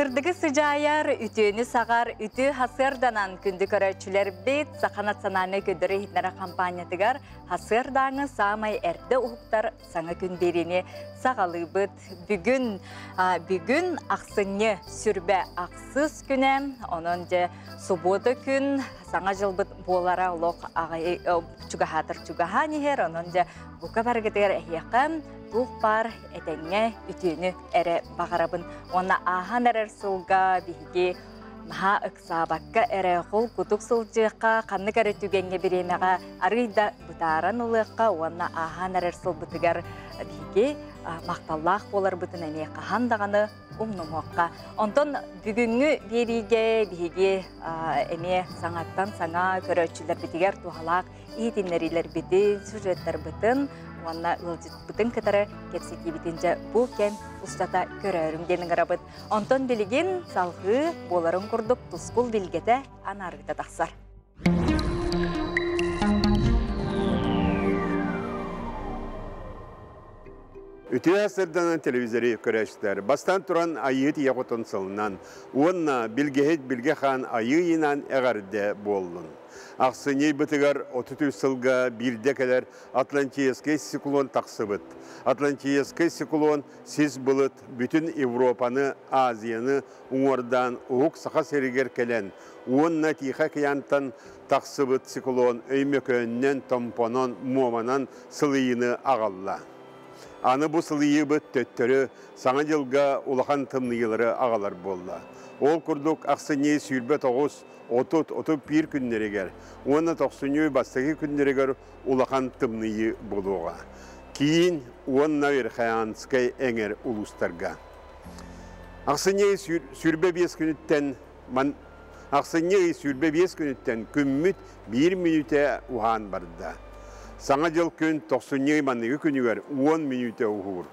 Сырдыгы сыдьаайар, үтүөнү саҕар, үтүө хасыарданан күндү көрөөччүлэрбит Саха национальнай көрдөрүү иһитиннэрэр хампаанньатыгар хасыардааҥы саамай эрдэ уһуктар саҥа күн биэриини саҕалыыбыт. Бүгүн бүгүн ахсынньы сүрбэ ахсыс күнэ, онон дьэ субуота күн саҥа дьылбыт буолара олох аҕай чугаһаатар чугаһаан иһэр, онон дьэ бука барыгытыгар эһиэхэ туох баар этэҥҥэ үтүөнү эрэ баҕарабын. Уонна ааһан эрэр сылга биһиги наһаа ыксаабакка эрэ холкутук сылдьыахха, ханнык эрэ түгэҥҥэ бириэмэҕэ арыый да бытааран ылыахха уонна ааһан эрэр сылбытыгар биһиги махталлаах буоларбытын эмиэ хаһан даҕаны умнумуохха. Онтон бүгүҥҥү биэриигэ биһиги эмиэ саҥаттан саҥа көрөөччүлэрбитигэр туһалаах иһитиннэриилэрбитин, сюжеттарбытын уонна ыалдьыппытын кытары кэпсэтиибитин дьэ бу кэм устата көрөөрүҥ диэн ыҥырабыт. Онтон билигин салҕыы буоларын курдук тускул билгэтэ анаарыыта тахсар. Үтүө сырданан телевизори көрөөччүлэр бастаан туран Айыы Ийэ Хотун сылынан уонна Билгэһит Билгэ Хаан Айыы ыйынан эҕэрдэ буоллун. Ахсынньы ыйбытыгар 33 сылга биирдэ кэлэр Атлантическай циклон тахсыбыт. Атлантическай циклон сис былыт бүтүн Европаны, Азияны уҥуордаан Уһук Саха сиригэр кэлэн уонна Тихо океантан тахсыбыт циклон Өймөкөөннөн, Томпонон, Муоманан сылыйыыны аҕалла. Аны бу сылыйыыбыт төттөрү Саҥа дьылга улахан тымныйыылары аҕалар буолла. Ол курдук ахсынньы 29 30-31 күннэригэр уонна тохсунньу бастакы күннэригэр улахан тымныйыы буолуоҕа. Киин уонна Верхоянскай эҥэр улуустарга. Ахсынньы 25 күнүттэн ахсынньы ый 25 күнүттэн күммүт биир мүнүүтэ уһаан барда. Саҥа дьыл күн тохсунньу ый манныгы күнүгэр 10 мүнүүтэ уһуур.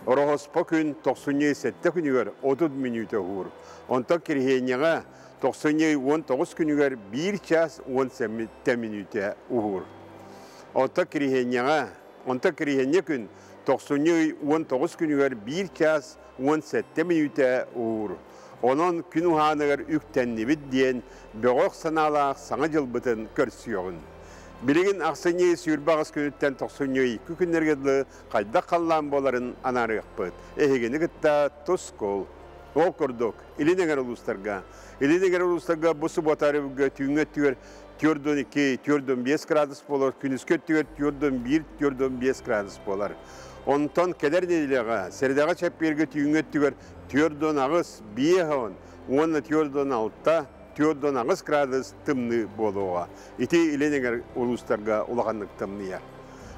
Ороһоспо күн тохсунньу ый 7 күнүгэр 30 мүнүүтэ уһуур. Онтон Кириһиэнньэҕэ тохсунньу 19 күнүгэр 1 час 17 мүнүүтэ уһуур. Онтон Кириһиэнньэҕэ, онтон Кириһиэнньэ күн тохсунньу ый 19 күнүгэр 1 час 17 мүнүүтэ уһуур. Онон күн уһааныгар үктэннибит диэн бөҕөх санаалаах Саҥа дьылбытын көрсүөҕүн. Билигин ахсынньы 28 күнүттэн тохсунньу 2 күннэргэ дылы хайдах халлаан буоларын анаарыахпыт. Эһигини кытта тускул. Ол курдук, Илин эҥэр улуустарга, Илин эҥэр улуустарга бу субуота өрөбүлгэ түүҥҥү өттүгэр 4,2, 4,5 градус буолар, күнүскү өттүгэр 4,1, 4,5 градус буолар. Онтон кэлэр нэдиэлэҕэ, сэрэдэҕэ чэппиэргэ түүҥҥү өттүгэр 4,8, 5 уонна 4,6, 4,8 градус тымныы буолуоҕа. Ити Илин эҥэр улуустарга улаханнык тымныйар.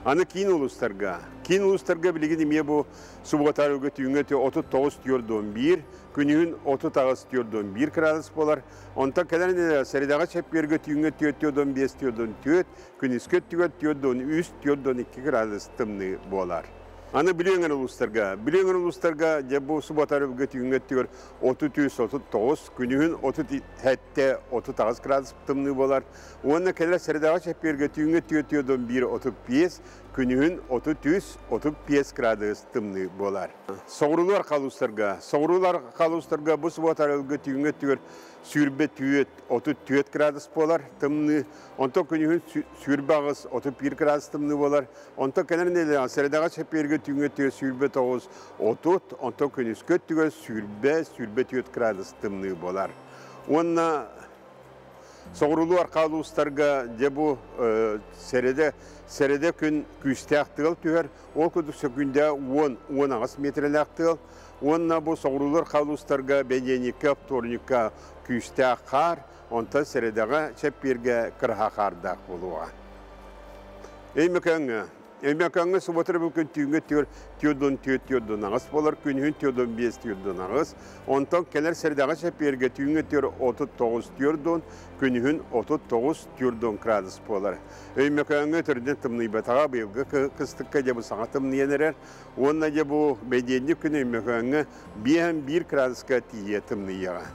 Аны киин улуустарга, киин улуустарга билигин эмиэ бу Субуотарыга түүҥҥэ 39,41, күнүһүн 38,41 градус буолар. Онтон кэлэн сэрэдэҕэ чэппиэргэ түүҥҥэ 4,5-4,4, күнүскү өттүгэр 4,3-4,2 градус тымныы буолар. Аны Бүлүү эҥэр улуустарга, Бүлүү эҥэр улуустарга дьэ бу субуотарыга түүҥҥэ өттүгэр 33-39, күнүһүн 37-38 градус тымныы буолар. Уонна кэлэр сэрэдэҕэ чэппиэргэ түүҥҥэ 4,1-35, Күнүһүн 33-35 градус тымныы буолар. Соҕуруулар халуустарга, соҕуруулар халуустарга бу субуота арылгы түүҥҥэ өттүгэр 24, 34 градус буолар тымныы. Онтон күнүһүн 28, 31 градус тымныы буолар. Онтон кэлэр нэдиэлэҕэ сэрэдэҕэ чэппиэргэ түүҥҥэ өттүгэр 29, 30, онтон күнүскү өттүгэр 20, 24 градус тымныы буолар. Уонна Соҕуруулуу архаа улуустарга дьэ бу сэрэдэ сэрэдэ күн күүстээх тыал түһэр. Ол курдук сөкүүндэ 10-18 миэтэрэлээх тыал. Уонна бу соҕуруулуу архаа улуустарга бэнидиэнньиккэ, вторникка күүстээх хаар, онтон сэрэдэҕэ чэппиэргэ кыраһа хаардаах буолуоҕа. Өймөкөөҥҥө Өймөкөөҥҥө субуота өрөбүл күн түүҥҥү өттүгэр 44-48 буолар, күнүһүн 45-48. Онтон кэлэр сэрэдэҕэ чэппиэргэ түүҥҥү өттүгэр 39-40, күнүһүн 39-40 градус буолар. Өймөкөөҥҥө төрдүн тымныйбатаҕа быйылгы кыстыкка дьэ бу саҥа тымныйан эрэр. Уонна дьэ бу бэдиэнньик күн Өймөкөөҥҥө 5-1 градуска тиийэ тымныйыаҕа.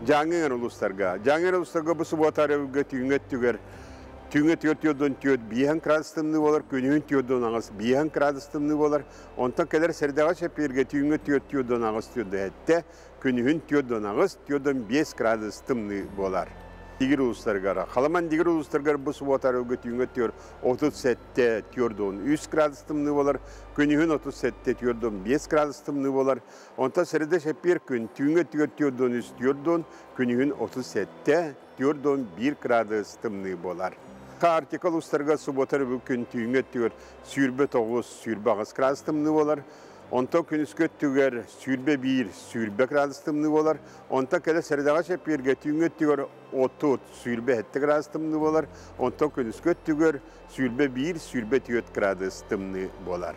Дьааҥы эҥэр улуустарга. Дьааҥы эҥэр улуустарга бу субуота өрөбүлгэ түүҥҥү өттүгэр Түүҥҥэ 4 түөрт 5 градус тымныы буолар, күнүһүн 4 8 5 градус тымныы буолар. Онтон кэлэр сэрэдэҕэ чэппиэргэ түүҥҥэ 4 4 8 4 7, күнүһүн 4 8 4 5 градус тымныы буолар. Дигир улуустарыгар, Халыма диир улуустарыгар бу субуота түүҥҥэ 4 37 4 3 градус тымныы буолар, күнүһүн 37 4 5 градус тымныы буолар. Онтон сэрэдэ чэппиэр күн түүҥҥэ 4 4 3 4, күнүһүн 37 4 1 градус тымныы буолар. Арктика улуустарыгар субуота күн түүҥҥэ 4 29 28 градус тымныы буолар. Онтон күнүскү өттүгэр 21 20 градус тымныы буолар. Онтон кэлэр сэрэдэҕэ чэппиэргэ түүҥҥэ 30 27 градус тымныы буолар. Онтон күнүскү өттүгэр 21 24 градус тымныы буолар.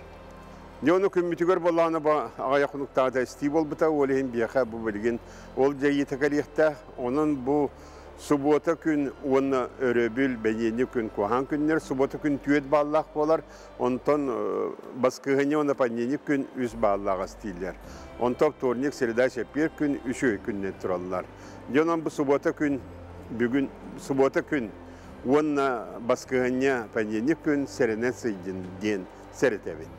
Дьэ ону күммүтүгэр буоллаҕына бу аҕыйах хонуктааҕыта эстии буолбута, ол иһин биһиэхэ бу билигин ол дьайыыта кэлиэхтээх. Онон бу субуота күн уонна өрөбүл, бэнидиэнньик күн куһаҕан күннэр, субуота күн 4 баллаах буолар, онтон баскыһыанньа уонна понедельник күн 3 баллаах эстиилэр. Онтон вторник, среда, чэппиэр күн үчүгэй күннэр тураллар. Дьэ онон бу субуота күн, бүгүн субуота күн уонна баскыһыанньа, понедельник күн сэрэнэн сылдьыҥ диэн сэрэтэбит.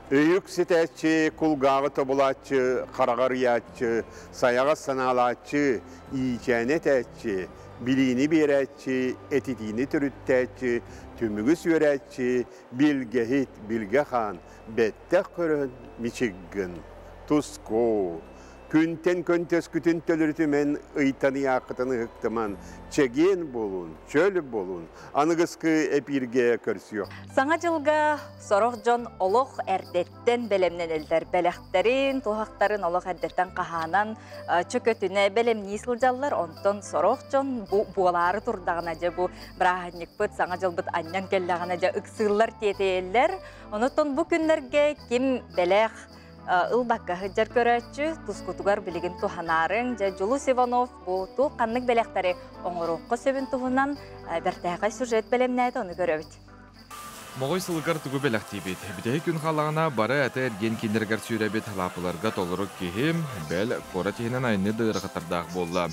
Өйүк ситээччи, кулгааҕы тобулааччы, хараҕы арыйааччы, сайаҕас санаалааччы, иичээни этээччи, билиини биэрээччи, этитиини төрүттээччи, түмүгү сүөрээччи, билгэһит, билгэ хаан, бэттэх көрөн мичик гын. Туску. Күнтэн көнтөскүтүн төлөрүтүмэҥ, ыйтан ыйааххытын ыһыктымаҥ, чэгиэн буолуҥ, чөл буолуҥ, аныгыскы эпииргэ көрсүөх. Саҥа дьылга сорох дьон олох эрдэттэн бэлэмнэнэллэр. Бэлэхтэрин, туһахтарын олох эрдэттэн хаһаанан чөкөтүнэ бэлэмнии сылдьаллар. Онтон сорох дьон бу буолаары турдаҕына дьэ бу бырааһынньыкпыт, саҥа дьылбыт анньан кэллэҕинэ дьэ ыксыыллар тиэтэйэллэр. Онон бу күннэргэ ким бэлэх ылбакка сылдьар көрөөччү тускутугар билигин туһанаарыҥ. Дьэ Дьулус Иванов бу туох ханнык бэлэхтэри оҥоруохха сөбүн туһунан бэртээхэй сюжет бэлэмнээтэ, ону көрөбүт. Моҕой сылыгар тугу бэлэхтиибит? Бүтэһик күн хааллаҕына бары атыы-эргиэн кииннэригэр сүүрэбит, лааппыларга толору киһи, бэл, куорат иһинэн айанныыр да ыарахаттардаах буолла.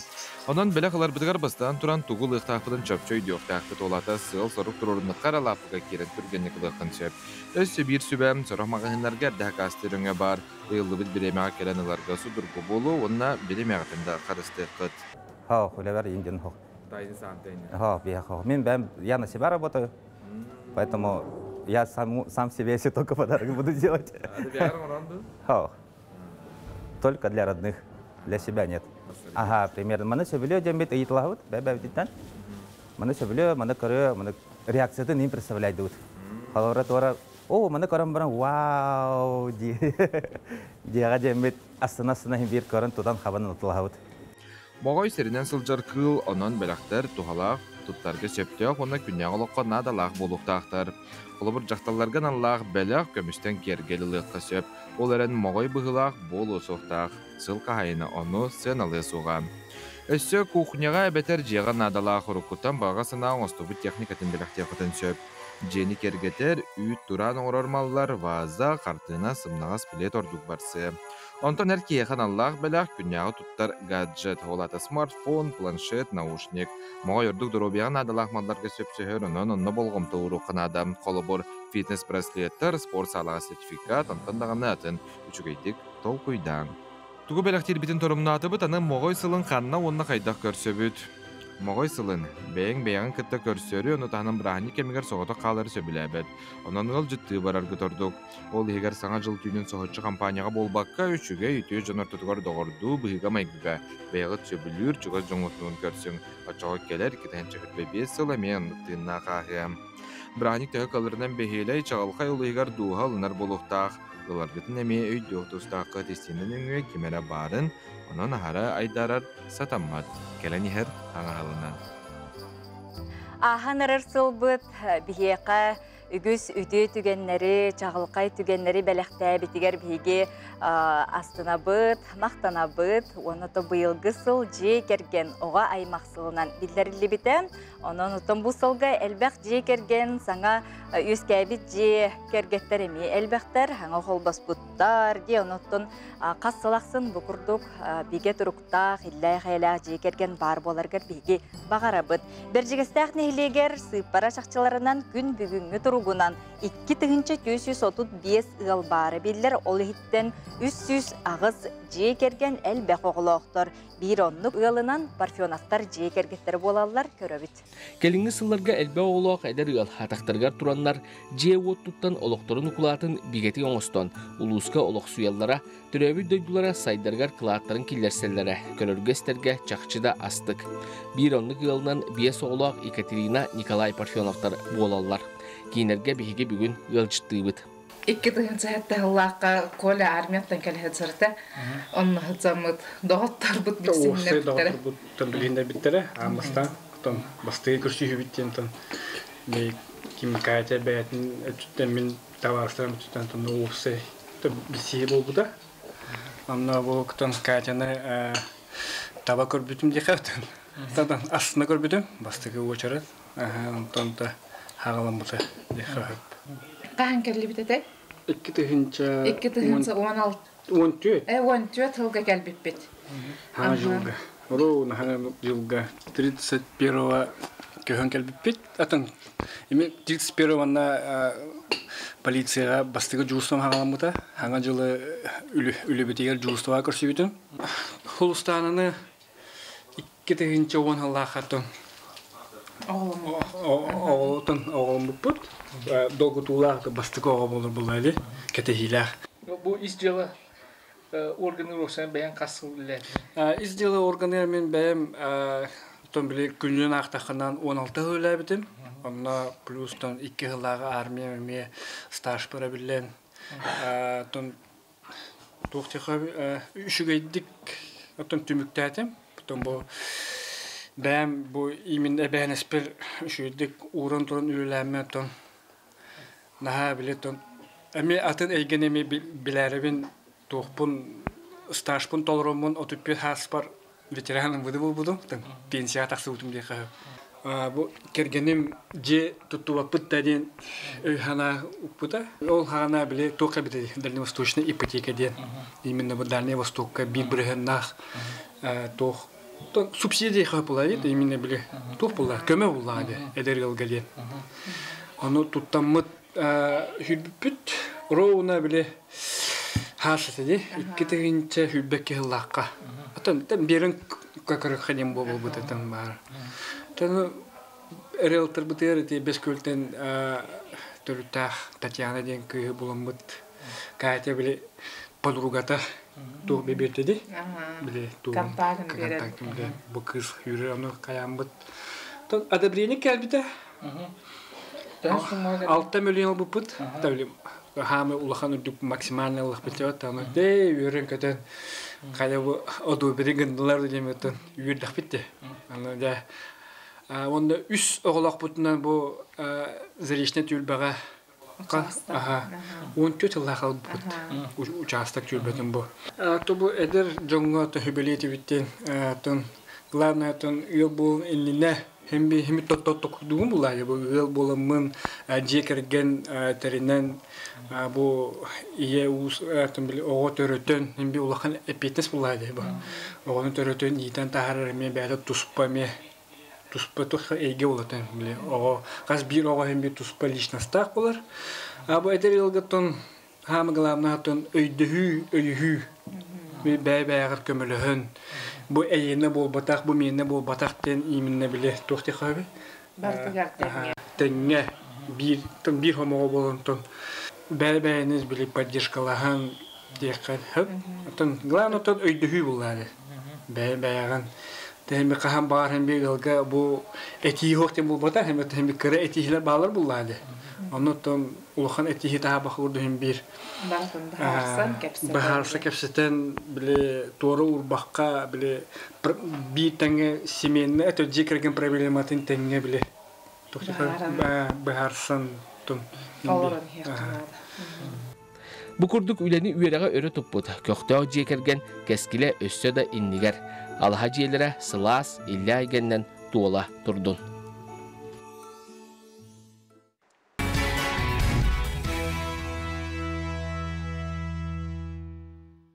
Онон бэлэх ыларбытыгар бастаан туран тугу ылыахтаахпытын чопчу өйдүөхтээхпит, ол аата сыал-сорук туруоруннахха эрэ лааппыга киирэн түргэнник ылыаххын сөп. Өссө биир сүбэ, сорох маҕаһыыннарга эрдэ сакаастыыр өҥө баар, ыйыллыбыт бириэмэҕэ кэлэн ыларга судургу буолуо уонна бириэмэҕитин да харыстыаххыт. Ха, хулевер индин хо. Ха, бия хо. Мин бэйэм я на себя работаю, поэтому я сам себе если только подарок буду делать. Ха. Только для родных, для себя нет. Ага, примерно. Маны сөбүлүө диэммит ыйыталаһабыт, бэйэ-бэйэбититтэн. Маны сөбүлүө, маны көрүө, маны реакциятын им представляйдыбыт. Холобура туора, о, маны көрөн баран, вау, диэҕэ диэммит астына-астына биир көрөн тутан хабан ылтылаһабыт. Моҕой сиринэн сылдьар кыыл, онон бэлэхтэр туһалаах, туттарга сөптөөх уонна күннээҕи олоххо наадалаах буолуохтаахтар. Холобур, дьахталларга аналлаах бэлэх көмүстэн киэргэл ылыахха сөп, ол эрэн моҕой быһыылаах буолуо суохтаах, сыл хаһаайына ону сыаналыа суоҕа. Өссө кухняҕа эбэтэр дьиэҕэ наадалаах уруккуттан баҕа санаа оҥостубут техникатын бэлэхтиэххитин сөп. Дьиэни киэргэтэр, үүт тураан оҥорор маллар, ваза, хартыына, сымнаҕас плед ордук барсыа. Онтон эр киһиэхэ аналлаах бэлэх күннээҕи туттар гаджет, ол аата смартфон, планшет, наушник. Моҕой ордук доруобуйаҕа наадалаах малларга сөпсөһөр, онон онно болҕомто ууруохха наада. Холобур, фитнес-браслеттар, спорт саалаҕа сертификат, онтон даҕаны атын үчүгэйдик толкуйдааҥ. Тугу бэлэхтиирбитин торумнаатыбыт, аны моҕой сылын ханна уонна хайдах көрсөбүт? Моҕой сылын бэйэҥ бэйэҕин кытта көрсөрү, ону таһынан бырааһынньык кэмигэр соҕотох хаалары сөбүлээбэт. Онон ыалдьыттыы бараргыт ордук. Ол иһигэр Саҥа дьыл түүнүн соһуччу хампаанньаҕа буолбакка, үчүгэй, үтүө дьон ортотугар доҕордуу быһыыга-майгыга бэйэҕит сөбүлүүр чугас дьоҥҥутунуун көрсүҥ. Оччоҕо кэлэр 2025 сыл эмиэ оннук тыыннаах ааһыа. Бырааһынньык төһө кыалларынан бэһиэлэй, чаҕылхай ол иһигэр дууһа ылынар буолуохтаах. Ыларгытын эмиэ өйдүөх тустааххыт истиэнэ нөҥүө ким эрэ баарын, онон аһара айдарар сатаммат, кэлэн иһэр аҥаһалынан. Ааһан эрэр сылбыт биһиэхэ үгүс үтүө түгэннэри, чаҕылхай түгэннэри бэлэхтээбитигэр биһиги Астынабыт, махтанабыт, уонна то быйылгы сыл дьиэ кэргэн оҕо аймах сылынан биллэриллибитэ. Онон оттон бу сылга элбэх дьиэ кэргэн саҥа үөскээбит дьиэ кэргэттэр эмиэ элбэхтэр, саҥа холбоспуттар дии. Онон хас сыл ахсын бу курдук бигэ туруктаах, иллээх-эйэлээх дьиэ кэргэн баар буоларыгар биһиги баҕарабыт. Бэрдьигэстээх нэһилиэгэр сыыппара чахчыларынан күн бүгүҥҥү туругунан 2435 ыал баара биллэр, ол иһиттэн 308 дьиэ кэргэн элбэх оҕолоохтор. Биир оннук ыалынан Парфеновтар дьиэ кэргэттэрэ буолаллар, көрөбүт. Кэлиҥҥи сылларга элбэх оҕолоох эдэр ыал атахтарыгар тураннар, дьиэ-уот туттан олохторун укулаатын бигэтик оҥостон, улууска олохсуйаллара, төрөөбүт дойдулара сайдарыгар кылааттарын киллэрсэллэрэ, көрөргө-истэргэ чахчы да астык. Биир оннук ыалынан биэс оҕолоох Екатерина, Николай Парфеновтар буолаллар. Киинэргэ биһиги бүгүн ыалдьыттыыбыт. 2007 сыллаахха Коля армияттан кэлэ сылдьарта. Онно сылдьаммыт доҕотторбут билсиһиннэрбиттэрэ. Доҕотторбут билиһиннэрбиттэрэ. Ааммастаан оттон бастыгы көрсүһүүбүт диэн ким Катя бэйэтин өттүттэн мин табаарыстарым өттүттэн тон уопсай билсиһии буолбута. Онно бу Катяны таба көрбүтүм диэхэ астына көрбүтүм бастакы уочарат. Онтон да хаҕаламмыта диэхэ сөп. Хаһан кэллибит этэй? 2 тыһыынча 2 тыһыынча 16 14. 14 сылга кэлбиппит. Хаҥа жылга. Ровно хаҥа жылга 31 көһөн кэлбиппит. Атын эми 31 манна полицияга бастыгы дьуустан хаҥаламмыта. Хаҥа жылы үлүбүтигэр дьуустуга көрсүбүтүм. Хулустананы 2 тыһыынча 10 сыллаахаттан оҕолотон оҕоломмуппут. Долгутуулаах бастакы оҕо болор буллаали кэтэһиилээх. Бу ис дьыала органы уопсайынан бэйэҥ хас сыл үлэлээтиҥ? Ис дьыала органы мин бэйэм тон били күнүн аахтаххынан 16 сыл үлэлээбитим. Онно плюс тон 2 сыллааҕы армия эмиэ стаж бара биллэн. Тон туох үчүгэйдик оттон түмүктээтим. Потом бу бэйэм бу именно эбэһинэспэр үчүгэйдик ууран туран үлэлээммин оттон наһаа били тон эми атын эйгэни эми билээрибин туохпун стажпын толороммун 35 сааспар ветераным быды буолбутум, пенсияға тахсыбытым диэхэ. Бу кэргэним дьиэ туттубаппыт да диэн өй санаа укпута. Ол хаана били туохха бити дальневосточная ипотека диэн. Именно бу Дальний Востокка биир бырыһыннаах туох субсидия хапылайыт именно били туох булла көмө булла эдэр ыалга диэн. Ону туттаммыт хүрбүппүт ровно били хаасаты 2022 сыллаахха. Отон берин какыры буолбут этэн баар. Таны риэлтор бытыар ити бес көлтен төрүттээх Татьяна диэн кыыһы буламмыт. Катя били подругата туох бибиэртэди. Били туох контактын биле бу кыыс хүрү ону каяммыт. Тон одобрение кэлбитэ. 6 миллион албыппыт. Табили хаамы улахан үрдүк максимальный ыллахпыт таны дэ үөрэн көтөн хайа бу одобрение гындылар диэметтен үөрдэхпит де. Аны дэ онда үс оҕолоохпутунан бу Заречный түөлбэҕэ 14 сыллаах албыт участок түөлбэтин бу. То бу эдэр дьоҥҥо төһүбэлиэтибиттен тон главное тон ыал буолун иннинэ хемби хеми тот тот токурдугум булаа бу ыал буоламмын дьиэ кэргэн тэринэн бу ийэ уус били оҕо төрөтөн хемби улахан эпиэтинэс булаа бу оҕону төрөтөн иитэн таһаарар эмиэ бэйэтэ туспа эмиэ туспа туха эйгэ улатын били оҕо хас биир оҕо хемби туспа личностаах болар. А бу эдэр ыалгаттан хаама главное тон өйдөһүү, өйүһүү, бэйэ бэйэҕэр көмөлөһөн бу эйиэнэ буолбатах, бу миэнэ буолбатах диэн именно били туох тихаби бартыгар тэҥҥэ тэҥҥэ биир биир хомоҕо буолан бэйэ бэйэни били поддержкалаһан диэххэ хөп. Оттон главное тон өйдөһүү буллаары бэйэ бэйэҕин тэһими хаһан баар хем би ыалга бу этии хуох тем буолбата хем тэһими кыра этиилэр баалар буллаары оннуттан улахан этииһи таһаба курдуһун биир барытын быһаарсан кэпсэтэн быһаарса кэпсэтэн били туора урбахха били биир тэҥҥэ семейный это дьиэ кэргэн проблематын тэҥҥэ били Быһааран. быһаарсан тун олорон иһиэххэ наада. Бу курдук үлэни үөрэҕи өрө туппут көхтөөх дьиэ кэргэн кэскилэ өссө да иннигэр. Алаһа дьиэлэрэ сылаас, иллэ айгэннэн туола турдун.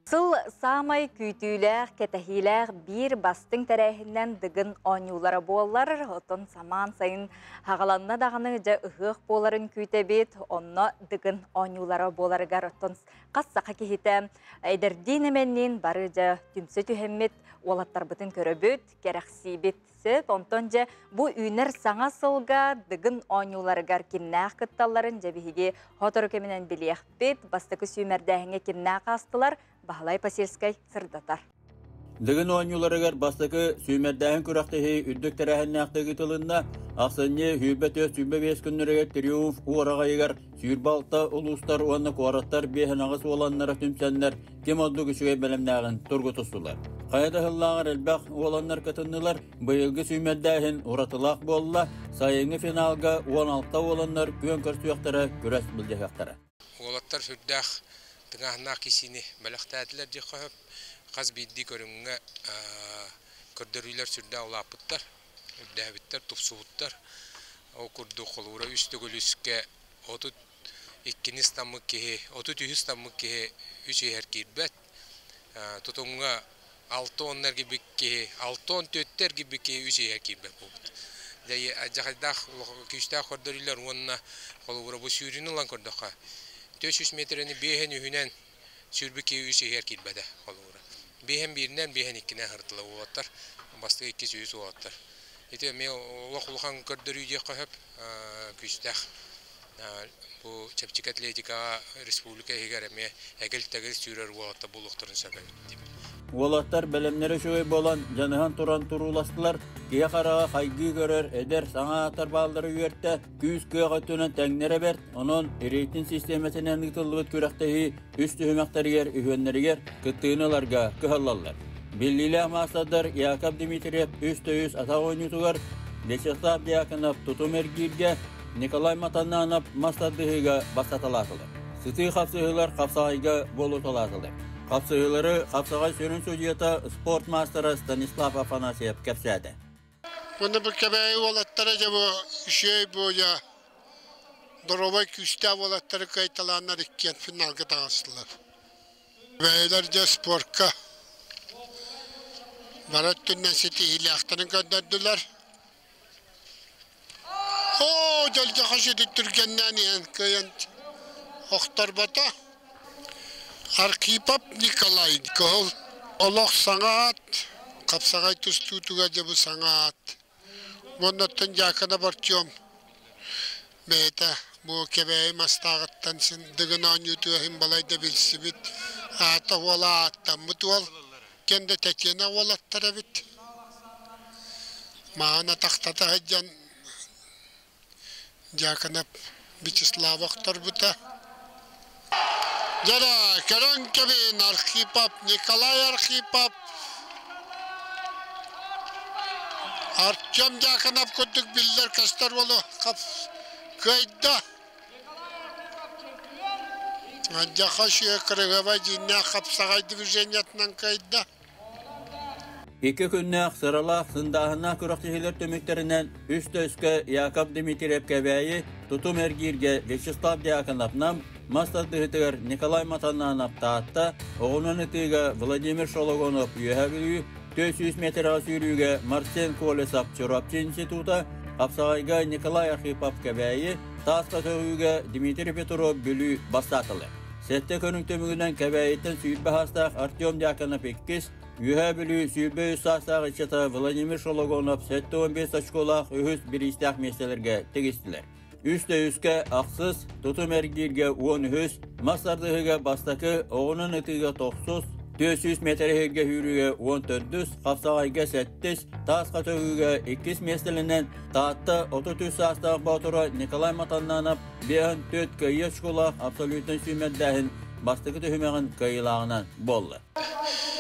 Сыл саамай күүтүүлээх, кэтэһиилээх биир бастыҥ тэрээһиннэн Дыгын оонньуулара буоллар, оттон самаан сайын хаҕаланна даҕаны дьэ ыһыах буоларын күүтэбит, онно Дыгын оонньуулара буоларыгар оттон хас саха киһитэ эдэрдиин эмэнниин бары дьэ түмсэ түһэммит уолаттарбытын көрөбүт, кэрэхсиибит. Сөп, онтон дьэ бу үүнэр саҥа сылга Дыгын оонньууларыгар кимнээх кытталларын дьэ биһиги сотору кэминэн билиэхпит. Бастакы сүүмэрдээһиҥҥэ кимнээх аастылар, Баһылай Посельскай сырдатар. Дыгын оонньууларыгар бастакы сүүмэрдээһин күрэхтэһии үрдүк тэрээһиннээхтик ыытылынна. Ахсынньы 24-25 күннэригэр Триумф уораҕайыгар 26 улуустар уонна куораттар биэһин аҕыс уоланнара түмсэннэр ким ордук үчүгэй бэлэмнээҕин тургутустулар. Хайа да сыллааҕар элбэх уоланнар кытыннылар. Быйылгы сүүмэрдээһин уратылаах буолла. Сайыҥҥы финалга 16 уоланнар күөн көрсүөхтэрэ, күрэс былдьаһыахтара. Уолаттар сүрдээх тыҥааһыннаах киисиини бэлэхтээтилэр диэххэ сөп. Хас биирдии көрүҥҥэ көрдөрүүлэр сүрдээх улааппыттар, үрдээбиттэр, тупсубуттар. Ол курдук холобура үс төгүл үскэ 32-ни ыстаммыт киһи, 33 ыстаммыт киһи үс иһэр киирбэт. Тутумҥа алта уонна эргийбит киһи, 64-тэ эргийбит киһи үс иһэр киирбэт буолбут. Дьэ, алдьархайдаах күүстээх көрдөрүүлэр уонна холобура бу сүүрүүнү ылан көрдөххө, 400 метрэни биэһин үһүнэн сүүрбүт киһи үс иһэр киирбэтэ холобура. Биэһин бииринэн, биэһин иккинэн сырытыла уолаттар, бастакы иккис үһүс уолаттар. Ити эмиэ олох улахан көрдөрүү диэххэ сөп, күүстээх. Бу чэпчэки атлетикаҕа республика иһигэр эмиэ эгил-тэгил сүүрэр уолаттар буолуохтарын сөп эбит диибин. Уолаттар бэлэмнэрэ үчүгэй буолан, дьаныһан туран турууластылар. Киһи хараҕа хайгыы көрөр эдэр саҥа ааттар бааллара үөртэ, күүс-кыах өттүнэн тэҥнэрэ бэрт. Онон рейтинг систиэмэтинэн ыытыллыбыт күрэхтэһии үс түһүмэхтэригэр үһүөннэригэр кыттыыны ыларга кыһаллаллар. Биллиилээх маастардар Яков Дмитриев үс төйүс атах оонньуутугар, Вячеслав Дьяконов тутум эргииргэ, Николай Матаннанов мас тардыһыыга бастаталаатылар. Сытыы хапсыһыылар хапсаҕайга буолуталаатылар. Хапсыһыылары хапсаҕай сүрүн судьуйата спорт маастара Станислав Афанасьев кэпсээтэ. Уонна бу Кэбээйи уолаттара дьэ бу үчүгэй буойа доруобай күүстээх уолаттары кыайталааннар иккиэн финалга таҕыстылар. Кэбээйилэр дьэ спортка бары өттүнэн ситиһиилээхтэрин көрдөрдүлэр. Оо, дьолдьохо сүдү түргэннээн иһэн кыайан охторбото. Архипов Николай кыһыл олох саҥа аат, хапсаҕай тустуутугар дьэ бу саҥа аат. Уонна оттон Дьааканап Артем бэйэтэ бу Кэбээйи Мастааҕыттан син Дыгын оонньуутугар иһин балайда билсибит, аата уола ааттаммыт уол, кэм да Татьяна уолаттар эбит. Маҕан атахтата сылдьан Дьааканап Вячеслав охторбута. Дьэ көрөн кэбиһин Архипов Николай Архипов Артем Дьяконов курдук биллэр-көстөр уолу кыайда. Дьаха кырыгабай дьиҥнээх хапсаҕай движениетынан кыайда. Икки күннээх сыралаах сындааһыннаах күрэхтэһиилэр түмүктэринэн үс төскө Яков Дмитриев Кэбээйи, Тутум эргииргэ Вячеслав Дьяконов Нам, мас тардыһыытыгар Николай Матаннанов Таатта, оҕунан ытыыга Владимир Шологонов Үөһээ Бүлүү, 400 метрэҕэ сүүрүүгэ Марсен Колесов Чурапчы института, хапсаҕайга Николай Архипов Кэбээйи, тааска көҕүүгэ Дмитрий Петров Бүлүү бастаатылар. Сэттэ көрүҥ түмүгүнэн Кэбээйиттэн 20 саастаах Артем Дьяконов иккис, Үөһээ Бүлүү 23 саастаах ыччата Владимир Шологонов 75 очколаах үһүс бириистээх миэстэлэргэ тигистилэр. Үс да үскэ ахсыс, тутум эргииргэ 13, мас тардыһыыга бастакы, оҕунан ытыыга тохсус, 400 метр иһиргэ сүүрүүгэ 14, хапсаҕайга сэттис, таас хатыһыыга иккис миэстэлэнэн Таатта 33 саастаах боотура Николай Матаннанов 54 кыайыы очколаах абсолютнай сүүмэрдээһин бастакы түһүмэҕин кыайыылааҕынан буолла.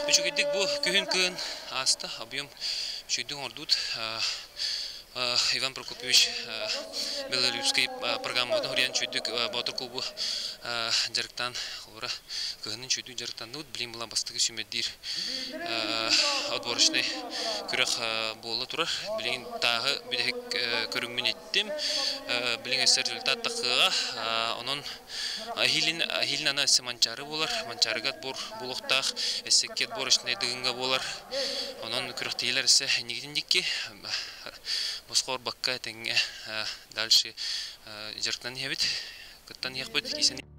Үчүгэйдик бу күһүн кыын ааста, объем үчүгэйдик оҥордубут. Иван Прокопьевич Белолюбский программатын хуруйан үчүгэйдик Боотур клубу Дьарыктаан холобура кыһынын үчүгэйдик дьарыктанныбыт. Билигин була бастакы сүүмэрдиир отборочнай күрэх буола турар. Билигин тааһы бүтэһик көрүҥмүн иттим. Билигин өссө результат тахсыаҕа. Онон Ахилин Ахилин аны өссө Манчаары буолар. Манчаарыга отбор буолуохтаах. Өссө икки отборочнай Дыгыҥҥа буолар. Онон күрэхтэһиилэр өссө иннигитин дикки босхо барбакка этэҥҥэ дальше дьарыктанан иһэбит. Кыттан иһэхпит.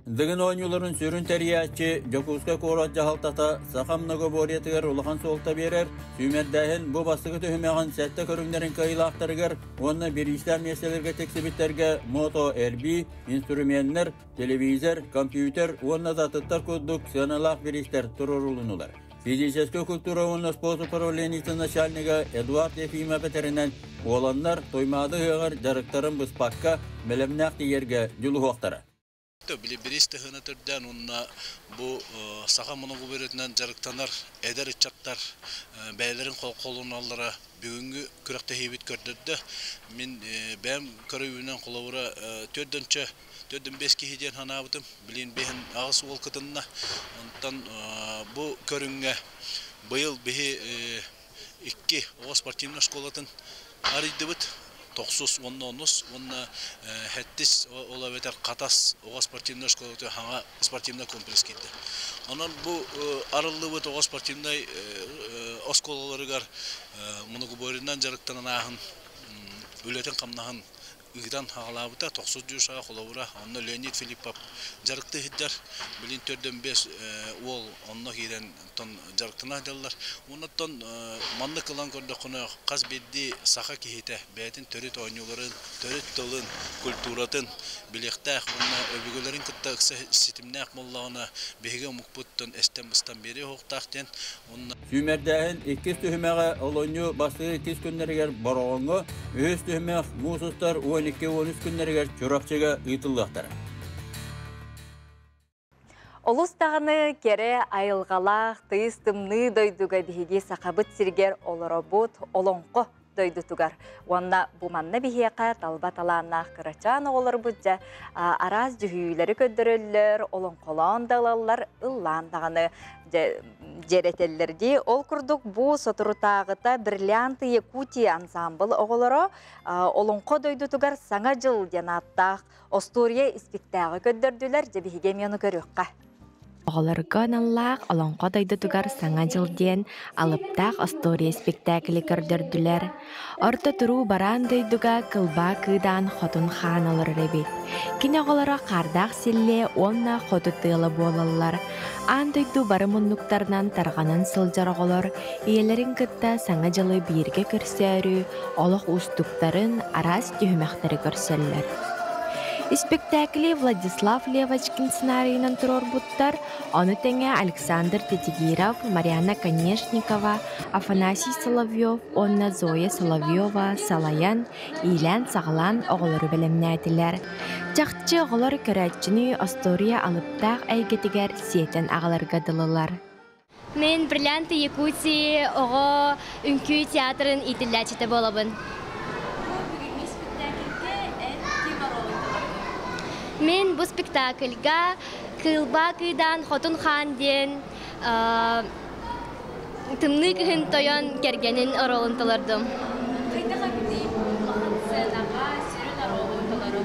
Дыгын оонньууларын сүрүн тэрийээччи Дьокуускай куорат дьаһалтата саха многоборьетыгар улахан суолта биэрэр. Сүүмэрдээһин бу бастакы түһүмэҕин сэттэ көрүҥнэрин кыайыылаахтарыгар уонна бириистээх миэстэлэргэ тиксибиттэргэ мото-эрбии, инструменнар, телевизор, компьютер уонна да атыттар курдук сыаналаах бириистэр туруорулуннулар. Физическэй культура уонна спорт управлениетын начальнига Эдуард Ефимов этэринэн, уоланнар Туймаада ыһыаҕар дьарыктарын быспакка бэлэмнээх тиийэргэ дьулуһуохтара. Били бириис тыһыына төрдөөн уонна бу саха моногуберитынан дьарыктанар эдэр ыччаттар бэйэлэрин холуналлара бүгүҥҥү күрэхтэһиибит көрдөрдө. Мин бэйэм көрүүбүнэн холобура төрдөнчө төрдөн бэс киһи диэн санаабытым. Билин биһин аҕыс уол кытынна. Онтон бу көрүҥҥэ быйыл биһи икки оҕо спортивнай школатын арыйдыбыт. Тохсус уонна онус уонна хэттис ол эбэтэр Хатас оҕо спортивнай школата хаҥа спортивнай комплекс киирдэ. Онон бу арыллыбыт оҕо спортивнай оскуолаларыгар многоборьенан дьарыктанан ааһын үлэтин-хамнаһын ыытан аҕалаабыта тохсус дюшаҕа холобура онно Леонид Филиппов дьарыкты сылдьар билин төрдөн бес уол онно киирэн тон дьарыктана сылдьаллар оннуттан маннык ылан көрдөххүнэ хас биирдии саха киһитэ бэйэтин төрүт оонньууларын төрүт тылын культуратын билиэхтээх уонна өбүгэлэрин кытта ыкса ситимнээх буоллаҕына биһиги омукпуттан эстэн-быстан биэриэ суохтаах диэн уонна Сүүмэрдээһин иккис түһүмэҕэ олунньу бастакы иккис күннэригэр Бороҕоҥҥо, үһүс түһүмэх муус устар 12-13 күннэригэр Чурапчыга ыытыллыахтара. Олус даҕаны кэрэ айылҕалаах тыйыс тымныы дойдуга биһиги Сахабыт сиригэр олоробут олоҥхо дойдутугар. Уонна бу манна биһиэхэ талба талааннаах кырачаан оҕолорбут дьэ араас дьүһүйүүлэри көрдөрөллөр, олоҥхолоон да ылаллар, ыллаан даҕаны дьэрэтэллэр дии. Ол курдук бу соторутааҕыта «Бриллианты Якутии» ансаамбыл оҕолоро олоҥхо дойдутугар Саҥа дьыл диэн ааттаах остуоруйа испиктээҕи көрдөрдүлэр. Дьэ биһиги эмиэ ону көрүөххэ. Оҕолорго аналлаах Олоҥхо дойдутугар Саҥа дьыл диэн алыптаах остуоруйа испиктээкили көрдөрдүлэр. Орто туруу бараан дойдуга кылбаа кыыдаан хотун хаан олорор эбит. Кини оҕолоро хаардаах силлиэ уонна хоту тыала буолаллар. Аан дойду бары муннуктарынан тарҕанан сылдьар оҕолор ийэлэрин кытта Саҥа дьылы бииргэ көрсөөрү олох уустуктарын, араас түһүмэхтэри көрсөллөр. Испэктээкили Владислав Левочкин сценарийынан туруорбуттар, ону тэҥэ Александр Титигиров, Марианна Конешникова, Афанасий Соловьев уонна Зоя Соловьева салайан, иилээн-саҕалаан оҕолору бэлэмнээтилэр. Чахчы оҕолор көрөөччүнү остуоруйа алыптаах эйгэтигэр сиэтэн аҕаларга дылылар. Мин «Бриллианты Якутии» оҕо үҥкүү театрын иитиллээччитэ буолабын. Бүгүҥҥү спектакльгэ эн ким оруолун толордуҥ? Мин бу спектакльга Кыылбаа Кыыдаан Хотун Хаан диэн Тымныы кыһын тойон кэргэнин оруолун толордум. Хайдах эбитий улахан сценаҕа сүрүн оруолу толоруу?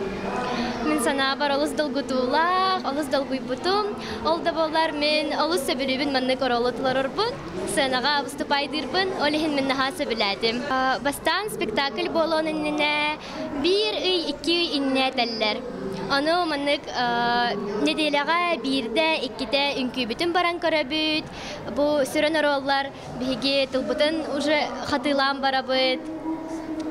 Мин санаабар олус долгутуулаах, олус долгуйбутум. Ол да буоллар мин олус сөбүлүүбүн маннык оруолу толорорбун, сценаҕа выступайдыырбын, ол иһин мин наһаа сөбүлээтим. Бастаан спектакль буолуон иннинэ биир ый, икки ый иннинэ этэллэр. Ону маннык нэдиэлэҕэ биирдэ, иккитэ үҥкүүбүтүн баран көрөбүт, Бу сүрүн оруоллар биһиги тылбытын уже хатыылаан барабыт.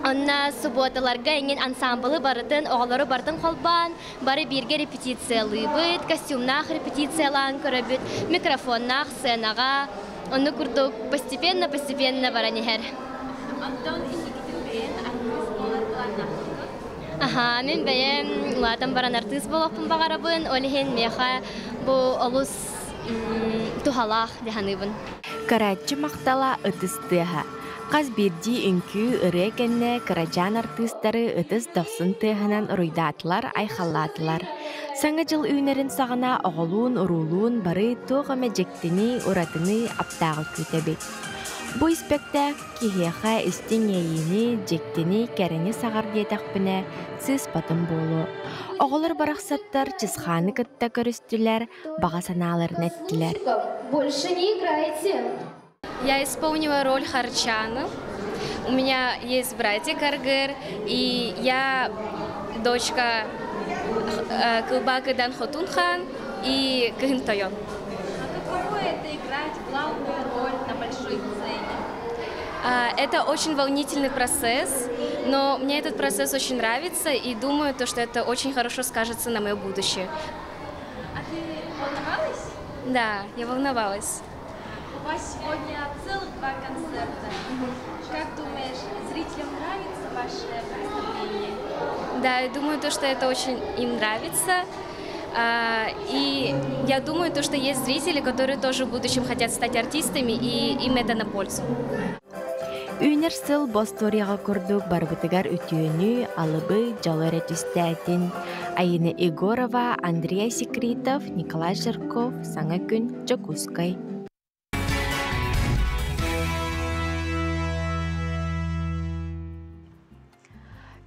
Онно субуоталарга эҥин ансаамбылы барытын, оҕолору барытын холбоон, бары бииргэ репетициялыыбыт, костюмнаах репетициялаан көрөбүт, микрофоннаах сценаҕа. Онну курдук постепенно-постепенно баран иһэр. Онтон инникитин бэйэн артыыс буолар былааннааххын? Аха, мин бэйэм улаатан баран артыыс буолуохпун баҕарабын. Ол иһин миэхэ бу олус туһалаах дии саныыбын. Көрөөччү махтала ытыс тыаһа. Хас биирдии үҥкүү, ырыа кэннэ кырачаан артыыстары ытыс дохсун тыаһынан уруйдаатылар, айхаллаатылар. Саҥа дьыл үүнэрин саҕана оҕолуун-уруулуун бары туох эмэ дьиктини, уратыны, аптааҕы күүтэбит. Бу испэктээк киһиэхэ истиҥ иэйиини, дьиктини, кэрэни саҕар диэтэхпинэ, сыыспатым буолуо. Оҕолор барахсаттар Чысхааны кытта көрүстүлэр, баҕа санааларын эттилэр. Больше не играйте. Я исполнила роль Харчана. У меня есть братик Аргыр, и я дочка Кылбакыдан Хотунхан и Кыһын Тойон. А каково это играть главную роль на большой сцене? Это очень волнительный процесс, но мне этот процесс очень нравится, и думаю, то, что это очень хорошо скажется на мое будущее. А ты волновалась? Да, я волновалась. У вас сегодня целых два концерта. Как думаешь, зрителям нравится ваше представление? Да, я думаю, то, что это очень им нравится. И я думаю, то, что есть зрители, которые тоже в будущем хотят стать артистами, и им это на пользу. Үүнэр сыл бу остуоруйаҕа курдук барыбытыгар үтүөнү, алыбы, дьолу эрэ түстээтин. Айыына Егорова, Андрей Секритов, Николай Жирков, Саҥа күн, Дьокуускай.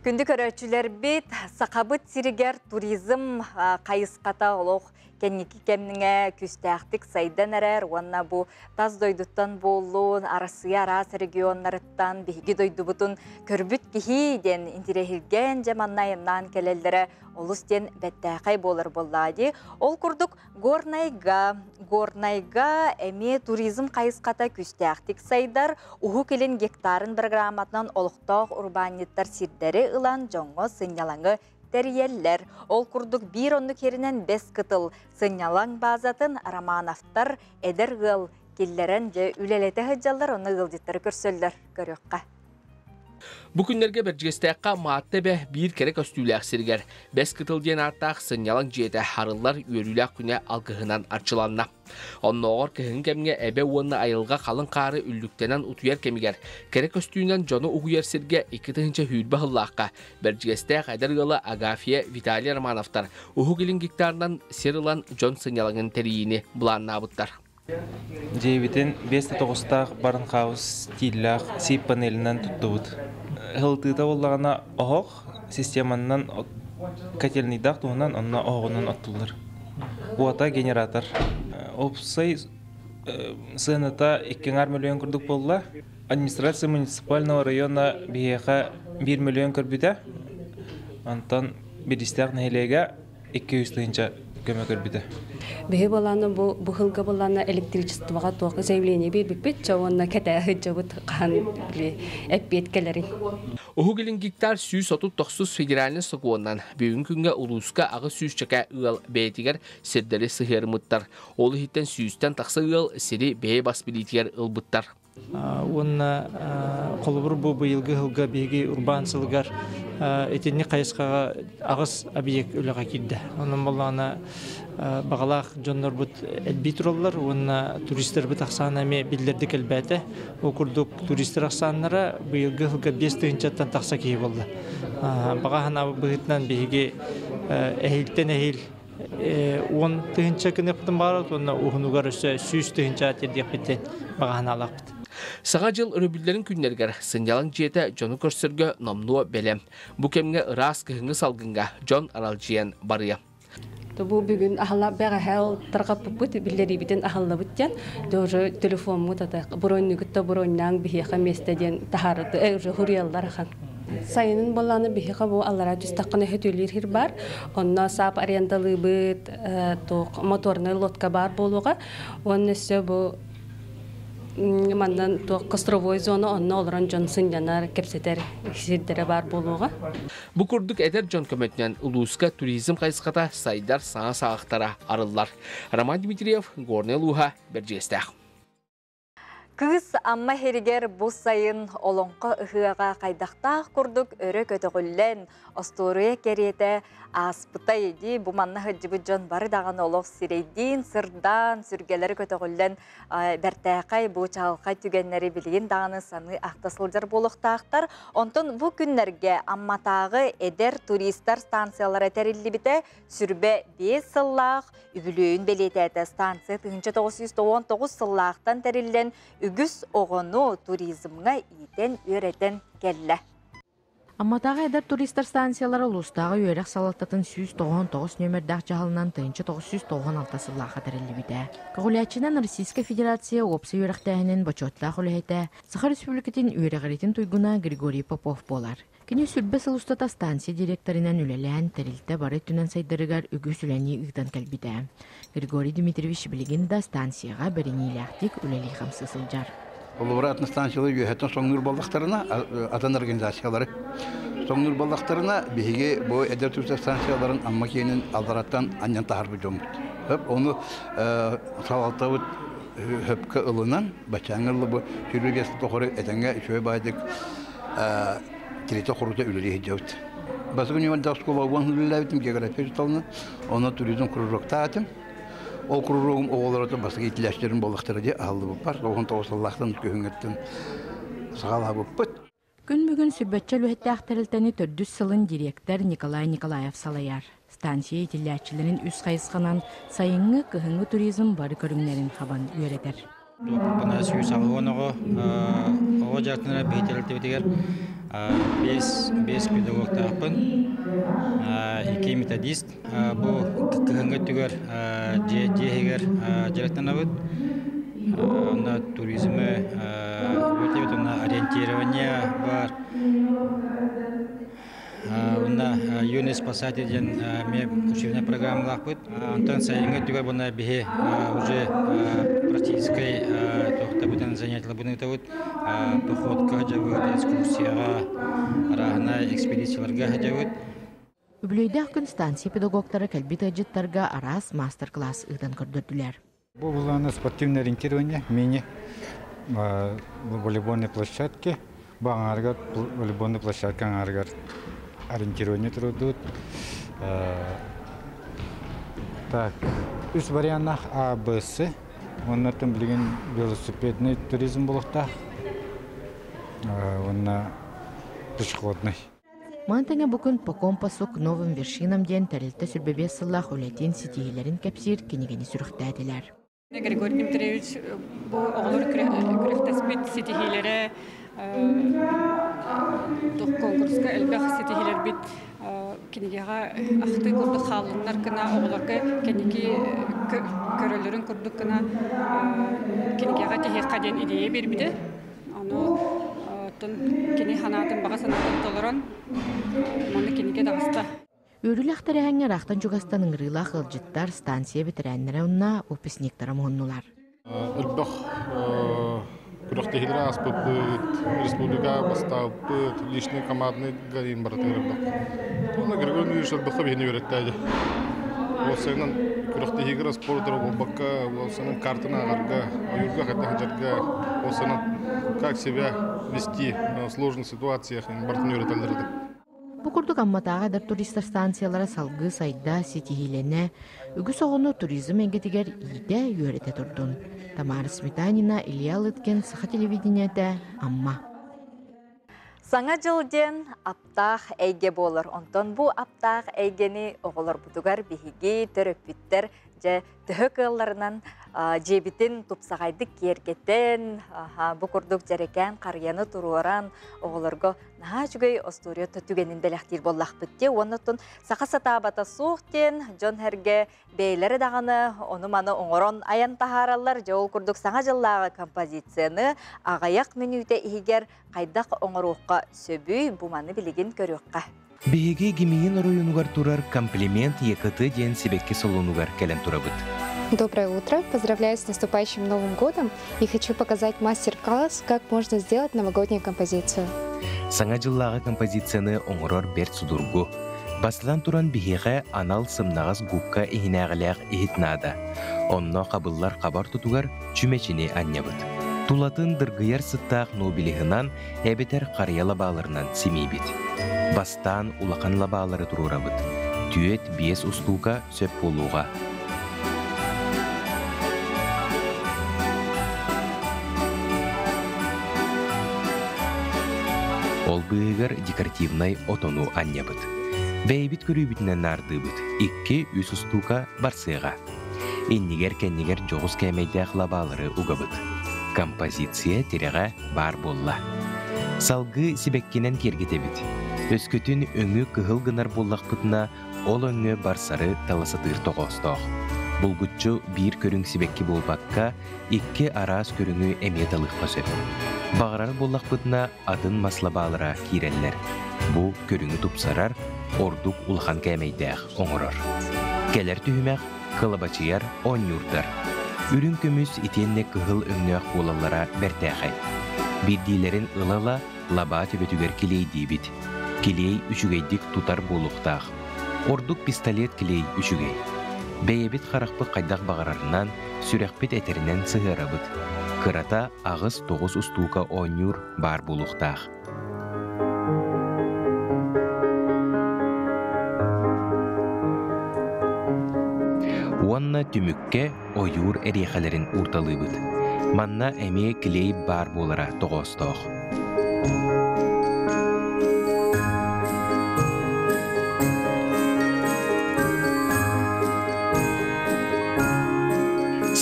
Күндү көрөөччүлэрбит, Сахабыт сиригэр туризм хайысхата олох кэнники кэмҥэ күүстээхтик сайдан эрэр уонна бу тас дойдуттан буоллун, Арассыыйа араас регионнарыттан биһиги дойдубутун көрбүт киһи диэн интириэһиргээн дьэ манна айаннаан кэлэллэрэ олус диэн бэттээхэй буолар буоллаа дии. Ол курдук Горнайга, Горнайга эмиэ туризм хайысхата күүстээхтик сайдар, Уһук Илин гектарын программатынан олохтоох урбаанньыттар сирдэри ылан дьоҥҥо сынньалаҥы тэрийэллэр. Ол курдук биир оннук иһэринэн Бэс Кытыл сынньалаҥ базатын Романовтар эдэр ыал киллэрэн дьэ үлэлэтэ сылдьаллар, онно ыалдьыттары көрсөллөр. Көрүөххэ. Бу күннэргэ Бэрдьигэстээххэ Маатта эбэ биир кэрэ көстүүлээх сиригэр Бэс Кытыл диэн ааттаах сынньалаҥ дьиэтэ арыллар үөрүүлээх күнэ алгыһынан арчыланна. Оннооҕор кыһыҥҥы кэмҥэ эбэ уонна айылҕа халыҥ хаары үллүктэнэн утуйар кэмигэр кэрэ көстүүнэн дьону угуйар сиргэ 2020 сыллаахха Бэрдьигэстээх эдэр ыала Агафья Виталий Романовтар Уһук Илин гектарынан сир ылан дьон сынньалаҥын тэрийиини былааннаабыттар. Дьиэбитин биэс да тоҕустаах барнхаус стиллээх сип панелинэн туттубут. Ыһылтыыта буоллаҕына оһох системанан котельныйдаах туһунан онно оһоҕунан оттуллар. Уота генератор. Уопсай сыаната икки аҥаар миллион курдук буолла. Администрация муниципального района биһиэхэ биир миллион көрбүтэ. Онтон Биристээх нэһилиэгэ 200 тыһыынча көмө көрбүтэ. Биһи болааны бу быһылга болаана электричествоҕа туох заявление биэрбиппит ча уонна кэтээ сылдьабыт хаһан били эппиэт кэлэрин. Уһук Илин гектар 139 федеральнай сокуонунан бүгүҥҥү күҥҥэ улууска 800 чэкэ ыал бэйэтигэр сирдэри сыһыарыммыттар. Ол иһиттэн сүүстэн тахса ыал сири бэйэ бас билиитигэр ылбыттар. Уонна холобур бу быйылгы сылга биһиги урбаан сылыгар итинник хайысхаҕа аҕыс объект үлэҕэ киирдэ. Онон буоллаҕына баҕалаах дьоннорбут элбии тураллар уонна туристарбыт ахсаана эмиэ биллэрдик элбээтэ. Ол курдук туристар ахсааннара быйылгы сылга биэс тыһыынчаттан тахса киһи буолла. Баҕа санаабыт быһыытынан биһиги эһиилтэн эһиил уон тыһыынча гыныахпытын баҕарабыт уонна уһунугар өссө 100 тыһыынча тиэрдиэхпит баҕа санаалаахпыт. Саҥа дьыл өрөбүллэрин күннэригэр сынньалаҥ дьиэтэ дьону көрсөргө номнуо бэлэм. Бу кэмҥэ ыраас кыһыҥҥы салгыҥҥа дьон аралдьыйан барыа. Бу бүгүн аһала бэҕэһээ тарҕаппыппыт биллэриибитин аһаллабыт диэн уже телефоммут ата бронньугут да бронньаҥ биһиэхэ миэстэ диэн таһаарыты уже хуруйаллар ахан. Сайынын боллааны биһиэхэ бу аллараа түстэххинэ хөтүөлүүр хир бар. Онно саап арендалыыбыт, туох моторный лодка бар буолуоҕа. Уонна өссө бу манна туох костровой зона онно олорон дьон сынньанар, кэпсэтэр сирдэрэ бар буолуоҕа. Бу курдук эдэр дьон көмөтүнэн улууска туризм хайысхата сайдар саҥа саҕахтара арыллар. Роман Дмитриев, Горнай улууһа, Бэрдьигэстээх. Кыыс Амма һиригэр бу сайын Олоҥхо ыһыаҕа хайдахтаах курдук өрө көтөҕүллэн, остуоруйа кэриэтэ ааспытай дии. Бу манна сылдьыбыт дьон бары даҕаны олох сирэйдиин сырдаан, сүргэлэри көтөҕүллэн бэртээхэй бу чаҕылхай түгэннэри билигин даҕаны саныы ахта сылдьар буолуохтаахтар. Онтон бу күннэргэ Амматааҕы эдэр туристар станциялара тэриллибитэ сүрбэ 5 сыллаах үбүлүөйүн бэлиэтээтэ. Станция 1999 сыллаахтан тэриллэн үгүс оҕону туризмҥа иитэн-үөрэтэн кэллэ. Амматааҕы эдэр туристар станциялара улуустааҕы үөрэх салалтатын 199 нүөмэрдээх дьаһалынан 1996 сыллаахха тэриллибитэ. Көҕүлээччинэн Российскай Федерация уопсай үөрэхтээһинин бочуоттаах үлэһитэ, Саха Республикатын үөрэҕириитин туйгуна Григорий Попов буолар. Кини сүрбэ сыл устата станция директорынан үлэлээн, тэрилтэ бары өттүнэн сайдарыгар үгүс үлэни ыытан кэлбитэ. Григорий Дмитриевич билигин да станцияҕа бэриниилээхтик үлэлии-хамсыы сылдьар. Холобура, атын станциялар үөһэттэн соҥнуур буоллахтарына, атын организациялары соҥнуур буоллахтарына, биһиги бу эдэр туристар станцияларын Амма киэнин аллараттан анньан таһарбыт дьоммут. Ону салалтабыт хөпкө ылынан, баччааҥҥа ылла бу сүүрбэ биэс тухары этэҥҥэ үчүгэй баайдык тиритэ-хорута үлэлии сылдьабыт. Бастакы ньымардаах оскуола уон үлэлээбитим география учууталынан, онно туризм кружоктаатым. Ол кружогум оҕолоро бастакы иитиллээччилэрим буоллахтара дии аһыллыбыппар. 99 сыллаахтан күһүҥҥүттэн саҕалаабыппыт. Күн бүгүн сүрбэччэ үлэһиттээх тэрилтэни төрдүс сылын дириэктэр Николай Николаев салайар. Станция иитиллээччилэрин үс хайысханан сайыҥҥы, кыһыҥҥы туризм бары көрүҥнэрин хабан үөрэтэр. Туохпуна 180 оҕо оҕо дьарыктанар биһи тэрилтэбитигэр биэс педагогтаахпын, икки методист. Бу кыһыҥҥы өттүгэр дьиэ иһигэр дьарыктанабыт. Онно туризмы онно ориентирование бар. Уонна юный спасатель диэн эмиэ учебнай программалаахпыт. Онтон сайыҥҥы өттүгэр буна биһи уже практическай туохтабытын занятиеларбытын ыытабыт. Походка сылдьабыт, экскурсияҕа, арааһынай экспедицияларга сылдьабыт. Үбүлүөйдээх күн станция педагогтара кэлбит ыалдьыттарга араас маастар-кылаас ыытан көрдөрдүлэр. Бу былаана спортивное ориентирование, мини волейбольной площадки. Бу аҥаарыгар волейбольной площадка аҥаарыгар ориентирование турудут. Так, үс варианнах А, Б, С. Оннортон билигин велосипедный туризм булуохтаах. Уонна пешеходный. Маны тэҥэ бу күн По компасу к новым вершинам диэн тэрилтэ сүрбэ сыллаах үлэтин ситиһиилэрин кэпсиир кинигэни сүрэхтээтилэр. Григорий Дмитриевич бу оҕолор күрэхтэспит ситиһиилэрэ конкурска элбэх ситиһиилэрбит кинигэҕэ ахтыы курдук хааллыннар гына оҕолорго кэнники көрөллөрүн курдук гына кинигэҕэ тиһиэххэ диэн идея биэрбитэ. Ону оттон кини санаатын, баҕа санаатын толорон, манна кинигэ таҕыста. Үөрүүлээх тэрээһиҥҥэ ыраахтан чугастан ыҥырыылаах ыалдьыттар, станция бэтэрээннэрэ уонна выпускниктара муһуннулар. Элбэх күрэхтэһиилэри ааспыппыт, республика бастаабыппыт, личный командный гарин барытыгар элбэх. Уонна Григорий Дмитриевич элбэххэ биһини үөрэттээди. Уопсайынан күрэхтэһиигэ спорт эрэ буолбакка, уопсайынан картаны ааҕарга, ойуурга хайдах сылдьарга, уопсайынан как себя вести в сложных ситуациях барытын үөрэтэллэр этэ. Бу курдук Амматааҕы эдэр туристар станциялара салгыы сайда, ситиһиилэнэ, үгүс оҕону туризм эйгэтигэр иитэ, үөрэтэ турдун. Тамара Сметанина, Илья Лыткин, Саха телевидениетэ, Амма. Саҥа дьыл диэн аптаах эйгэ буолар. Онтон бу аптаах эйгэни оҕолорбутугар биһиги төрөппүттэр дьэ төһө кыалларынан дьиэбитин тупсаҕайдык киэргэтэн, бу курдук дьэрэкээн харыйаны туруоран оҕолорго наһаа үчүгэй остуоруйа түгэнин бэлэхтиир буоллахпыт дии. Уонна оттон саха сатаабата суох диэн дьон сэргэ бэйэлэрэ даҕаны ону-маны оҥорон айан таһаараллар. Дьэ ол курдук саҥа дьыллааҕы композицияны аҕыйах мүнүүтэ иһигэр хайдах оҥоруохха сөбүй, бу маны билигин көрүөххэ. Биһиги Гимиин оройуонугар турар «Комплимент ЕКТ» диэн сибэкки салонугар кэлэн турабыт. Доброе утро! Поздравляю с наступающим Новым годом и хочу показать мастер-класс, как можно сделать новогоднюю композицию. Саҥа дьыллааҕы композицияны оҥорор бэрт судургу. Бастатан туран биһиэхэ анал сымнаҕас губка иһинээҕилээх иһит наада. Онно хабыллар хабар тутугар чүмэчини анньабыт. Тулатын дыргыйар сыттаах нобилиһынан эбэтэр харыйа лабааларынан симиибит. Бастаан улахан лабаалары туруорабыт. Түөт биэс устуука сөп буолуоҕа. Ол быыһыгар декоративнай отону анньабыт. Бэйэбит көрүүбүтүнэн наардыыбыт. Икки-үс устуука барсыаҕа. Иннигэр-кэннигэр дьоҕус кээмэйдээх лабаалары угабыт. Композиция тирэҕэ баар буолла. Салгыы сибэккинэн киэргэтэбит. Өскөтүн өҥү кыһыл гынар буоллахпытына, ол өҥҥө барсары тала сатыыр тоҕоостоох. Булгуччу биир көрүҥ сибэкки буолбакка, икки араас көрүҥү эмиэ талыахха сөп. Баҕарар буоллахпытына, атын мас лабаалара киирэллэр. Бу көрүҥү тупсарар, ордук улахан кээмэйдээх оҥорор. Кэлэр түһүмэх кылабачыйар оонньуурдар. Үрүҥ көмүс итиэннэ кыһыл өҥнөөх буолаллара бэртээхэй. Биирдиилэрин ыла-ыла лабаа төбөтүгэр килиэйдиибит. Килиэй үчүгэйдик тутар буолуохтаах. Ордук пистолет килиэй үчүгэй. Бэйэбит харахпыт хайдах баҕарарынан, сүрэхпит этэринэн сыһыарабыт. Кырата аҕыс-тоҕус устуука оонньуур баар буолуохтаах. Уонна түмүккэ ойуур эриэхэлэрин уурталыыбыт. Манна эмиэ клей баар буолара тоҕоостоох.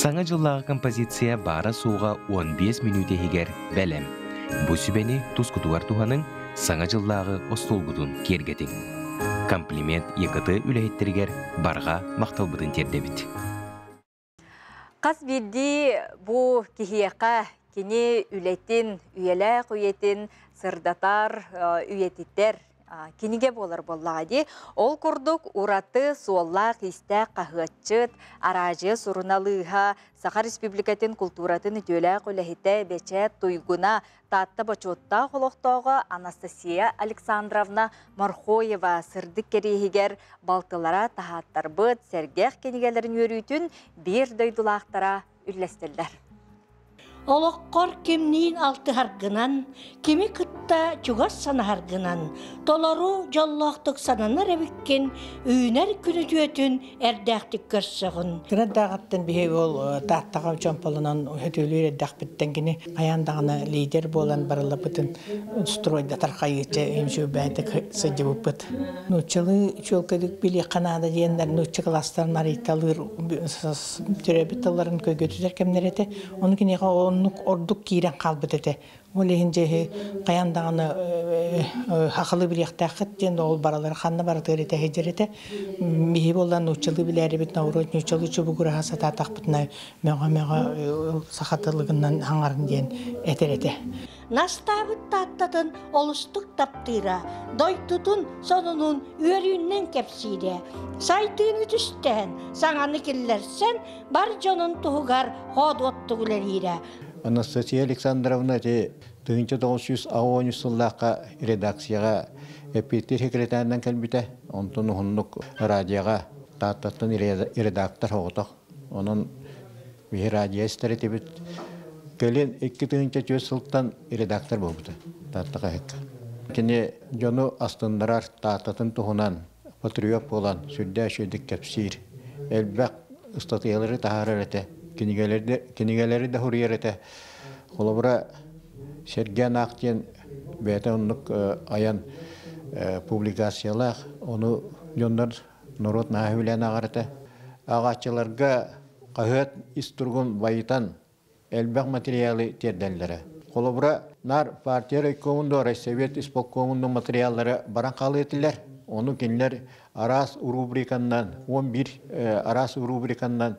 Саҥа дьыллааҕы композиция баара-суоҕа 15 мүнүүтэ иһигэр бэлэм. Бу сүбэни тускутугар туһаныҥ, Саҥа дьыллааҕы остуолгутун киэргэтиҥ. Комплимент ЕКТ үлэһиттэригэр барҕа махталбытын тиэрдэбит. Хас биирдии бу киһиэхэ кини үлэтин, үйэлээх үйэтин сырдатар, үйэтитэр кинигэ буолар буоллаҕа дии. Ол курдук ураты суоллаах-иистээх хаһыатчыт, араадьыйа суруналыыһа, Саха Республикатын култууратын үтүөлээх үлэһитэ, бэчээт туйгуна, Таатта бочуоттаах олохтооҕо Анастасия Александровна Морхоева сырдык кэриэһигэр балтылара таһааттарбыт сэргэх кинигэлэрин үөрүүтүн биир дойдулаахтара үллэстэллэр. Олоххор кимниин алтыһаргынан, кими кытта чугас санаһаргынан, толору дьоллоохтук сананар эбиккин, үүнэр күнүтүөтүн эрдээхтик көрсөҕүн. Кыра даҕаттан биһи ол Тааттаҕа чомполонон өтөлүүр эрдэхпиттэн кини хайаан даҕаны лидер буолан барыллабытын стройдатар хайыыча үмсүүбээтик сылдьыбыппыт. Нууччалыы чуолкайдык билиэххэ наада диэннэр нуучча класстарын арыйталыыр төрөөбүт тылларын көйгөтүтэр кэмнэр этэ. Ону киниэхэ оннук ордук киирэн хаалбыт этэ. Ол иһин дьэ хайаан даҕаны хахалы билиэхтээххит диэн ол баралар ханна барытыгар итэһидьэр этэ. Биһи буоллан нууччалыы билээрибит норуот нууччалыы чубугураһа сатаатахпытына мөҕө-мөҕө саха тылыгынан хаҥарын диэн этэр этэ. Настаабыт Тааттатын олустук таптыыра, дойдутун сонунун үөрүүннэн кэпсиирэ, сайдыыны түстээн, саҥаны киллэрсэн, бар дьонун туһугар хоодуоттук үлэлиирэ. Анастасия Александровна ити 1993 сыллаахха редакцияҕа эппиэттиир секретарынан кэлбитэ. Онтон уһуннук радиоҕа Тааттаттан редактор соҕотох. Онон биһи радио истэр этибит. Кэлин 2004 сылтан редактор буолбута Таатта хаһыакка. Кини дьону астыннарар Тааттатын туһунан патриот буолан сүрдээх үчүгэйдик кэпсиир. Элбэх ыстатыйалары таһаарар этэ, кинигэлэри да суруйар этэ. Холобура, Сэргээн аах диэн бэйэтэ оннук айан публикациялаах, ону дьоннор норуот наһаа үбүлээн ааҕар этэ. Ааҕааччыларга хаһыат ис туругун байытан элбэх материалы тиэрдэллэрэ. Холобура, наар партия райкомун да, райсовет исполкомун да материаллара баран хаалыа этилэр. Ону кинилэр араас рубриканнан, 11 араас рубриканнан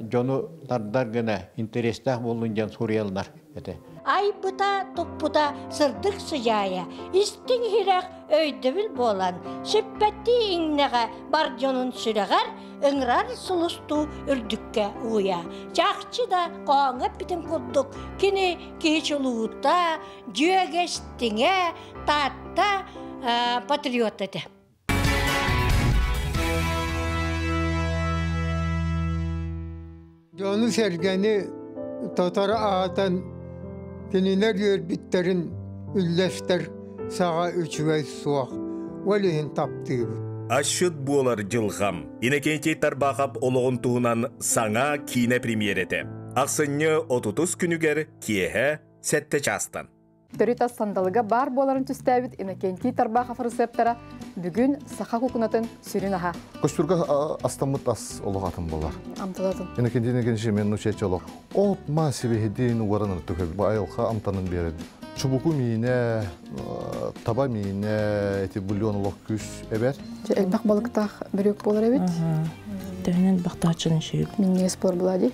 дьону тардар гына интэриэстээх буоллун диэн суруйаллар этэ. Айбыта, туппута сырдык сыдьаайа, истиҥ иһирэх өйдөбүл буолан, сүппэттии иҥнэҕэ бар дьонун сүрэҕэр ыҥырар сулустуу үрдүккэ уйа. Чахчы да хоһооҥҥо эппитин курдук, кини киһи чулуута, дьүөгэстиҥэ, Таатта патриот этэ. Дьону-сэргэни Тотор аатан кинилэр үөрбүттэрин үллэстэр саҕа үчүгэй суох. Ол иһин таптыыбыт. Асчыт буолар дьылҕам. Иннокентий Тарбахов олоҕун туһунан саҥа киинэ премьерэтэ. Ахсынньы 30 күнүгэр киэһэ 7 чаастан. Төрүт ас сандалыга баар буоларын түстээбит Иннокентий Тарбахов рецептара бүгүн саха кукунатын сүрүн аһа. Көстүргэ астаммыт ас олох атын болар. Амталатын. Иннокентий Иннокентьевич мен нучече олох. От ма себехидин уаран ыртык айылха амтанын берет. Чубуку миине, таба миине, эти бульон олох күс эбер. Элбэх балыктаах бүрүк болар эбит. Төһөнөн бахтаачын шүйүк. Миннигес болар булади.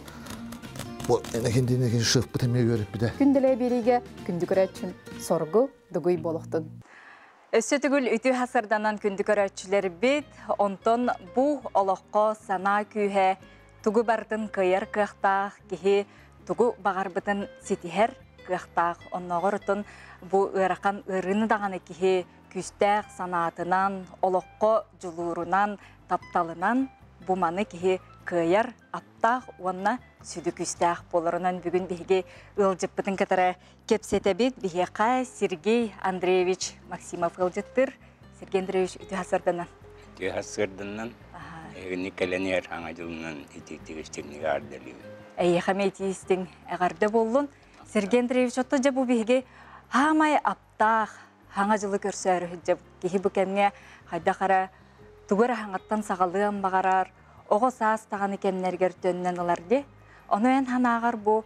Бу Иннокентий Иннокентьевич шеф битеме көрүп бите. Күнделей бериге күндү көрәчүн соргу дугуй болохтун. Өссө түгүл үтү хасарданан күндү көрөөччүлэр бит, онтон бу олохко санаа күүһэ тугу бартын кыйар кыахтаах киһи тугу бағарбытын ситиһэр кыахтаах онноҕор бу ыарахан ыарыыны даҕаны киһи күүстээх санаатынан олоххо дьулуурунан тапталынан бу маны киһи кыайар аттаах уонна сүдү күүстээх буоларынан бүгүн биһиги ыалдьыппытын кытары кэпсэтэбит биһиэхэ Сергей Андреевич Максимов ыалдьыттыр. Сергей Андреевич үтү хасарданан. Үтү хасырданан. Эгини кэленер хаңа жылынан итиктигистигниге ардалыбы. Эйиэхэ метиистиң эҕэрдэ буоллун. Сергей Андреевич отто дьэ бу биһиги хаамай аптаах хаҥа жылы көрсөөрү дьэ киһи бу кэмҥэ хайдах эрэ тугу эрэ хаҥаттан саҕалыан баҕарар оҕо саас даҕаны кэмнэргэр төннөн ылар ди. Ону эн ханааҕар бу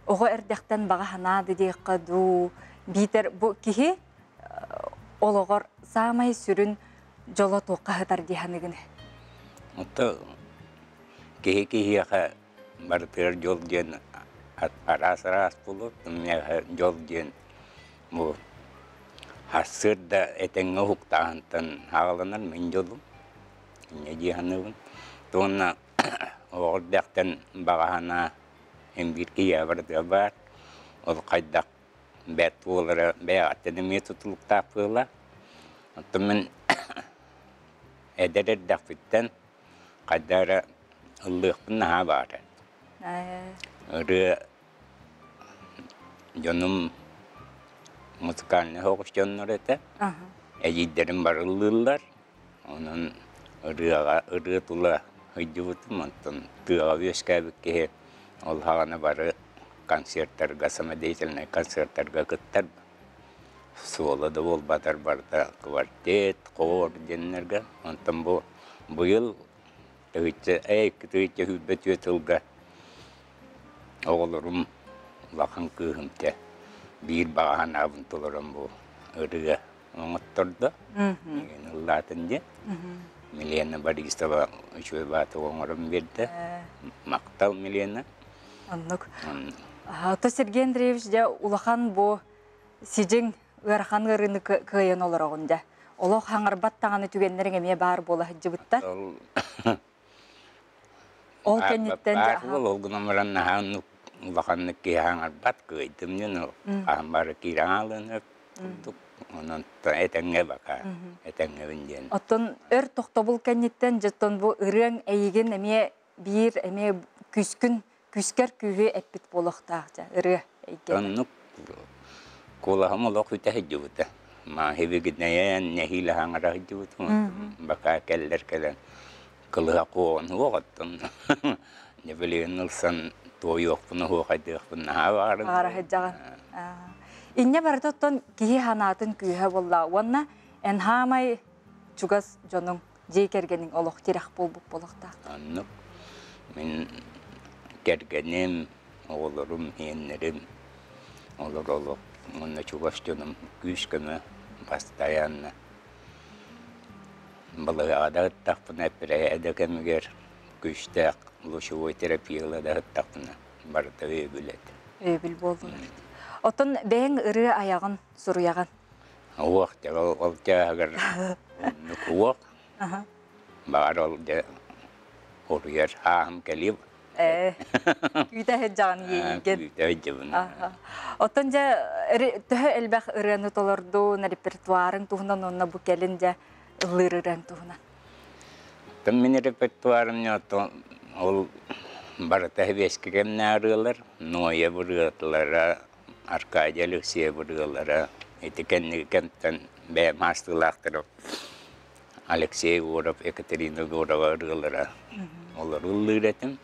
оҕо эрдэхтэн баҕа ханаады диэххэ дуу биитэр бу киһи олоҕор саамай сүрүн дьоло туохха сытар дии саныгын? Отто киһи киһиэхэ барытыгар дьол диэн араас-араас буолуо. Миэхэ дьол диэн бу сарсыарда этэҥҥэ уһуктааһынтан аҕаланар мин дьолум. Инньэ дии саныыбын. Уонна оҕо эрдэхтэн баҕа санаа эн биир киһиэхэ барытыгар баар. Ол хайдах бэрт буолара бэйэҕиттэн эмиэ тутулуктаах буола. Оттон мин эдэр эрдэхпиттэн хайдах эрэ ыллыахпын наһаа баҕарар. Ырыа дьонум музыкальнай соҕус дьоннор этэ. Эдьиийдэрим бары ыллыыллар. Онон ырыаҕа ырыа тула сылдьыбытым. Онтон тыаҕа үөскээбит киһи ол саҕана бары концертарга, самодеятельнай концертарга кыттар. Суола да буолбатар барыта квартет, хор диэннэргэ. Онтон бу быйыл тыһыынча икки тыһыынча сүүрбэ сылга оҕолорум улахан кыыһым те биир баҕа санаабын толорон бу ырыа оҥоттордо. Ыллаатын диэн. Милена Борисова үчүгэй бааты оҥорон биэрдэ. Махтал Милена. Оннук. То Сергей Андреевич дьэ улахан бу сидьиҥ ыарахан ыарыыны кыайан олороҕун дьэ. Олох хаҥарбат даҕаны түгэннэриҥ эмиэ баар буола сылдьыбыттар. Ол кэнниттэн дьэ ол гынан баран наһаа оннук улаханнык киһи хаҥарбат кыайдым диэн ол хаһан бары киирэн хаалыан курдук. Онон этэҥҥэ бака этэҥҥэбин диэн. Оттон өр тохтобул кэнниттэн дьоттон бу ырыаҥ эйигин эмиэ биир эмиэ күскүн күскэр күүһү эппит буолуохтаах дьэ ырыа эйгэ. Оннук куолаһым олох үтэ сылдьыбыта. Маахибигинэйэн нэһиилэ хаҥара сылдьыбытым. Бака кэллэр кэлэн кылыһа куоҕун уоҕоттон не билигин ылсан туойуохпун оһуохайдыахпын наһаа баҕарым. Баҕара сылдьаҕын. Инньэ барыта оттон киһи санаатын күүһэ буолла уонна эн хаамай чугас дьонуҥ дьиэ кэргэниҥ олох тирэх буолбут буолуохтаах. Оннук. Мин кэргэним, оҕолорум, иэннэрим олор олох уонна чугас дьонум күүс-көмө постоянно балыыһаҕа да ыттахпына, эппирэйэ да кэмигэр күүстээх лучевой терапияла да ыттахпына барыта өйөбүл этэ. Өйөбүл буоллулар. Оттон бэйэҥ ырыа айаҕын суруйаҕын? Уох, ол чааһыгар оннук уох. Баҕар ол дьэ уруйар ааһым кэлиэ. Күүтэ сылдьаҕын иэйиигин. Күүтэ сылдьабын. Оттон дьэ төһө элбэх ырыаны толордуун, репертуарыҥ туһунан уонна бу кэлин дьэ ыллыыр ырыаҥ туһунан? Оттон мин репертуарым ол Барыта сэбиэскэй кэмнээх ырыалар, Ноев ырыалара, Аркадий Алексеев ырыалара, ити кэнники кэмтэн бэйэм аастыылаахтарым Алексей Егоров, Екатерина Егорова ырыалара олору ыллыыр этим.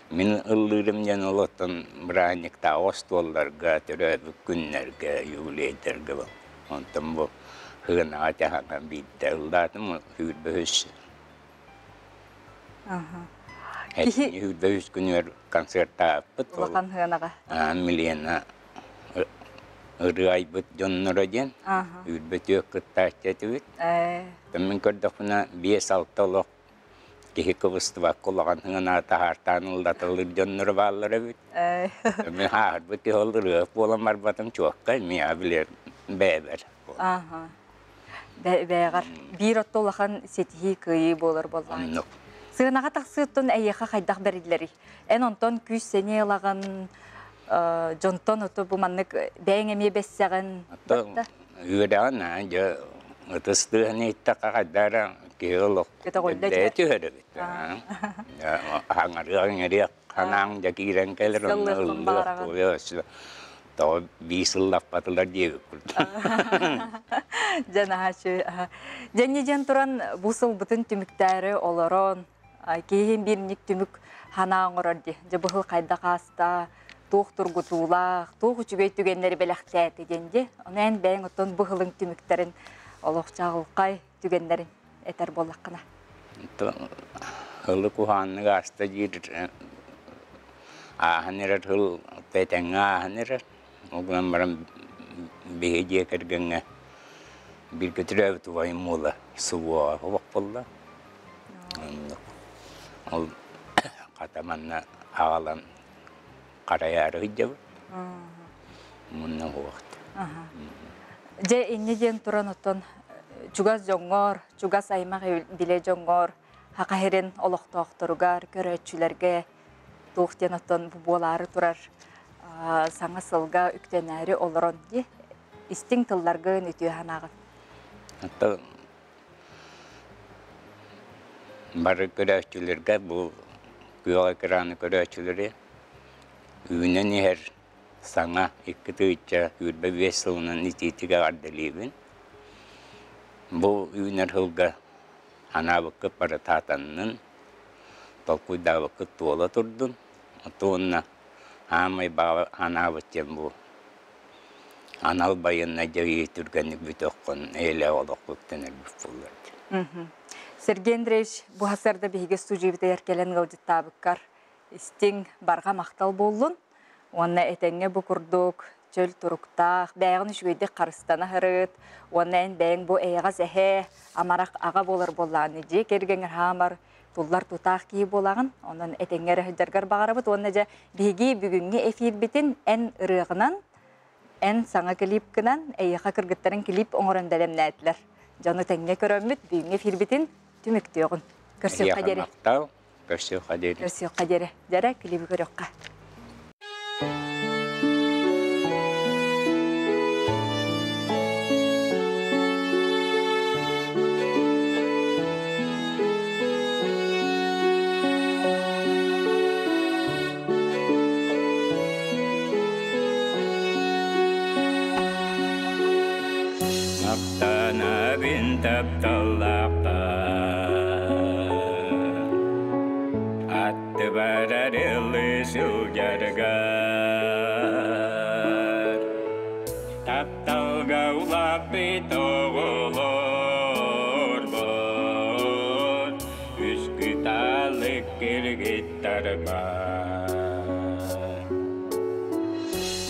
Мин ыллыырым диэн ол оттон бырааһынньыктааҕы остуолларга, төрөөбүт күннэргэ, юбилейдарга онтон бу Хыанаҕа тяһанан биирдэ ыллаатым, 23 Киһи күнүгэр концертааппыт. Улахан Хыанаҕа. Милена ырыа айбыт дьонноро диэн үүрбөтүөх кыттааччы этибит. Мин көрдөхпүнэ 5-6 олох киһи кыбыстыбакка улахан хыҥана таһаартаан ыллаталыыр дьонноро бааллар эбит. Мин хааһырбыт киһи ол ырыа буолан барбатым чуоккай миэхэ билэр бэйэбэр. Бэйэҕэр биир отто улахан ситиһии кыайыы буолар буоллаҕа. Сыанаҕа тахсыыттан эйиэхэ хайдах бэриллэрий? Эн онтон күүс сэниэ ылаҕын, дьонтон ото бу маннык бэйэҥ эмиэ бэссэҕин. Үөрэҕин дьэ ытыс тыаһын иһиттэххэ хайда эрэ киһи олох бэйэ түһэр эбит. Аҥарыах-иҥэриэх ханаан дьэ киирэн кэлэр онно ыллыах тоҕо бии сыллаппатылар диэбит курдук. Дьэ наһаа Дьэнни диэн туран бу сылбытын түмүктээри олорон киһин биирник түмүк ханаа оҥорор дии. Дьэ быһыл хайдах ааста, туох тургутуулаах, туох үчүгэй түгэннэри бэлэхтээтэ диэн дии. Ону эн бэйэҥ оттон быһылыҥ түмүктэрин олох чаҕылхай түгэннэрин этэр буоллаххына. Ылы куһааннык ааста диир ааһан эрэр сыл этэҥҥэ ааһан эрэр. Ол гынан баран биһи дьиэ кэргэҥҥэ бииргэ төрөөбүт убайым уола СВО олох буолла. Ол хата манна аҕалан харайаары сылдьабыт. Мунна уһуохт. Дьэ инньэ диэн туран оттон чугас дьоҥҥор, чугас аймах билэ дьоҥҥор, Саха сирин олохтоохторугар, көрөөччүлэргэ туох диэн оттон бу буолаары турар саҥа сылга үктэнээри олорон дии истиҥ тылларгын үтүө санааҕын. Оттон бары көрөөччүлэргэ бу күөх экраны көрөөччүлэри үүнэн иһэр саҥа 2025 сылынан итиитик эҕэрдэлиибин. Бу үүнэр сылга анаабыккыт барытаатаннын, толкуйдаабыккыт туола турдун. Уонна аамай баҕа анаабыт диэн бу анал байыаннай дьайыы түргэнник бүтүөххүн эйэлээх олохпут тэнэрбит буоллар диэн. Сергей Андреевич, бу сарда биһиги студиябытыгар кэлэн ыалдьыттаабыккар истиҥ барҕа махтал буоллун. Уонна этэҥҥэ бу курдук чөл туруктаах, бэйэҕин үчүгэйдик харыстана сырыт, уонна эн бэйэҥ бу эйэҕэс эһээ, амарах аҕа буолар буоллаҕына дьиэ кэргэҥҥэр хаамар, туллар тутаах киһи буолаҕын. Онон этэҥҥэ эрэ сылдьаргар баҕарабыт уонна дьэ биһиги бүгүҥҥү эфирбитин эн ырыаҕынан, эн саҥа клипкынан, эйиэхэ кыргыттарын клип оҥорон бэлэмнээтилэр. Дьону тэҥҥэ көрөммүт бүгүҥҥү эфирбитин түмүктүөҕүн. Көрсүөххэ диэри. Махтал. Көрсүөххэ диэри. Көрсүөххэ диэри. Дьэрэ, клиби көрүөххэ. Махтанабын тапталлаахха Аттыбар арылы сылдьаргар Тапталга улааппыт оҕолорбор Үс кыталык кыргыттарбар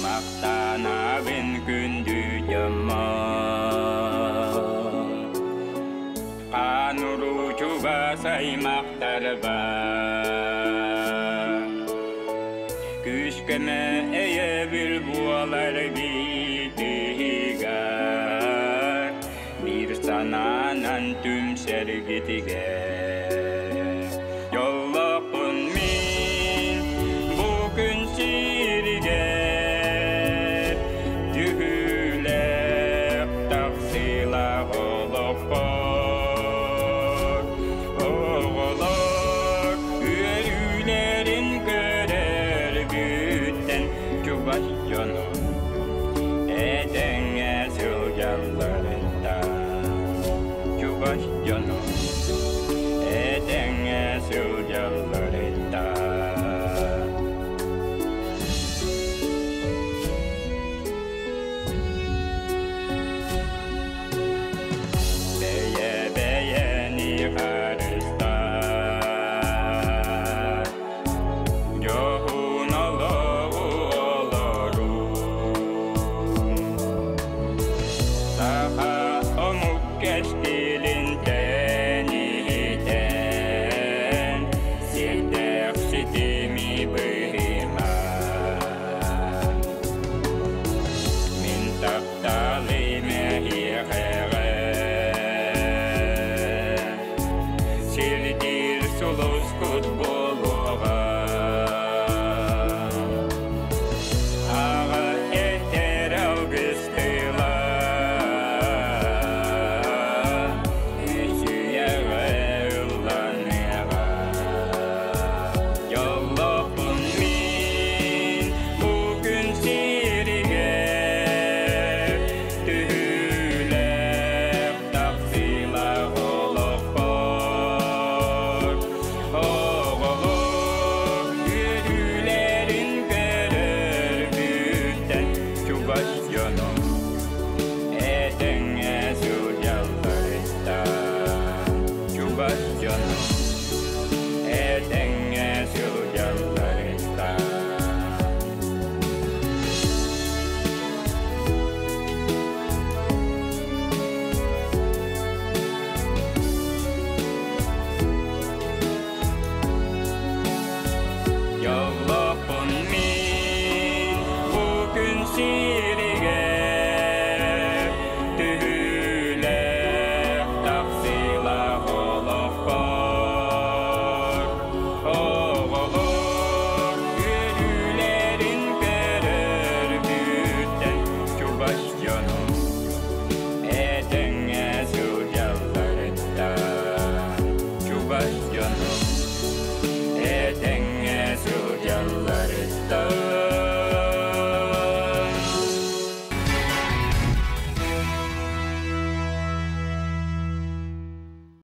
Махтанабын күндү дьоммор Хаан уруу чугас аймахтарбар Күүс-көмө өйөбүл буолар биитигэр Биир санаанан түмсэргитигэр.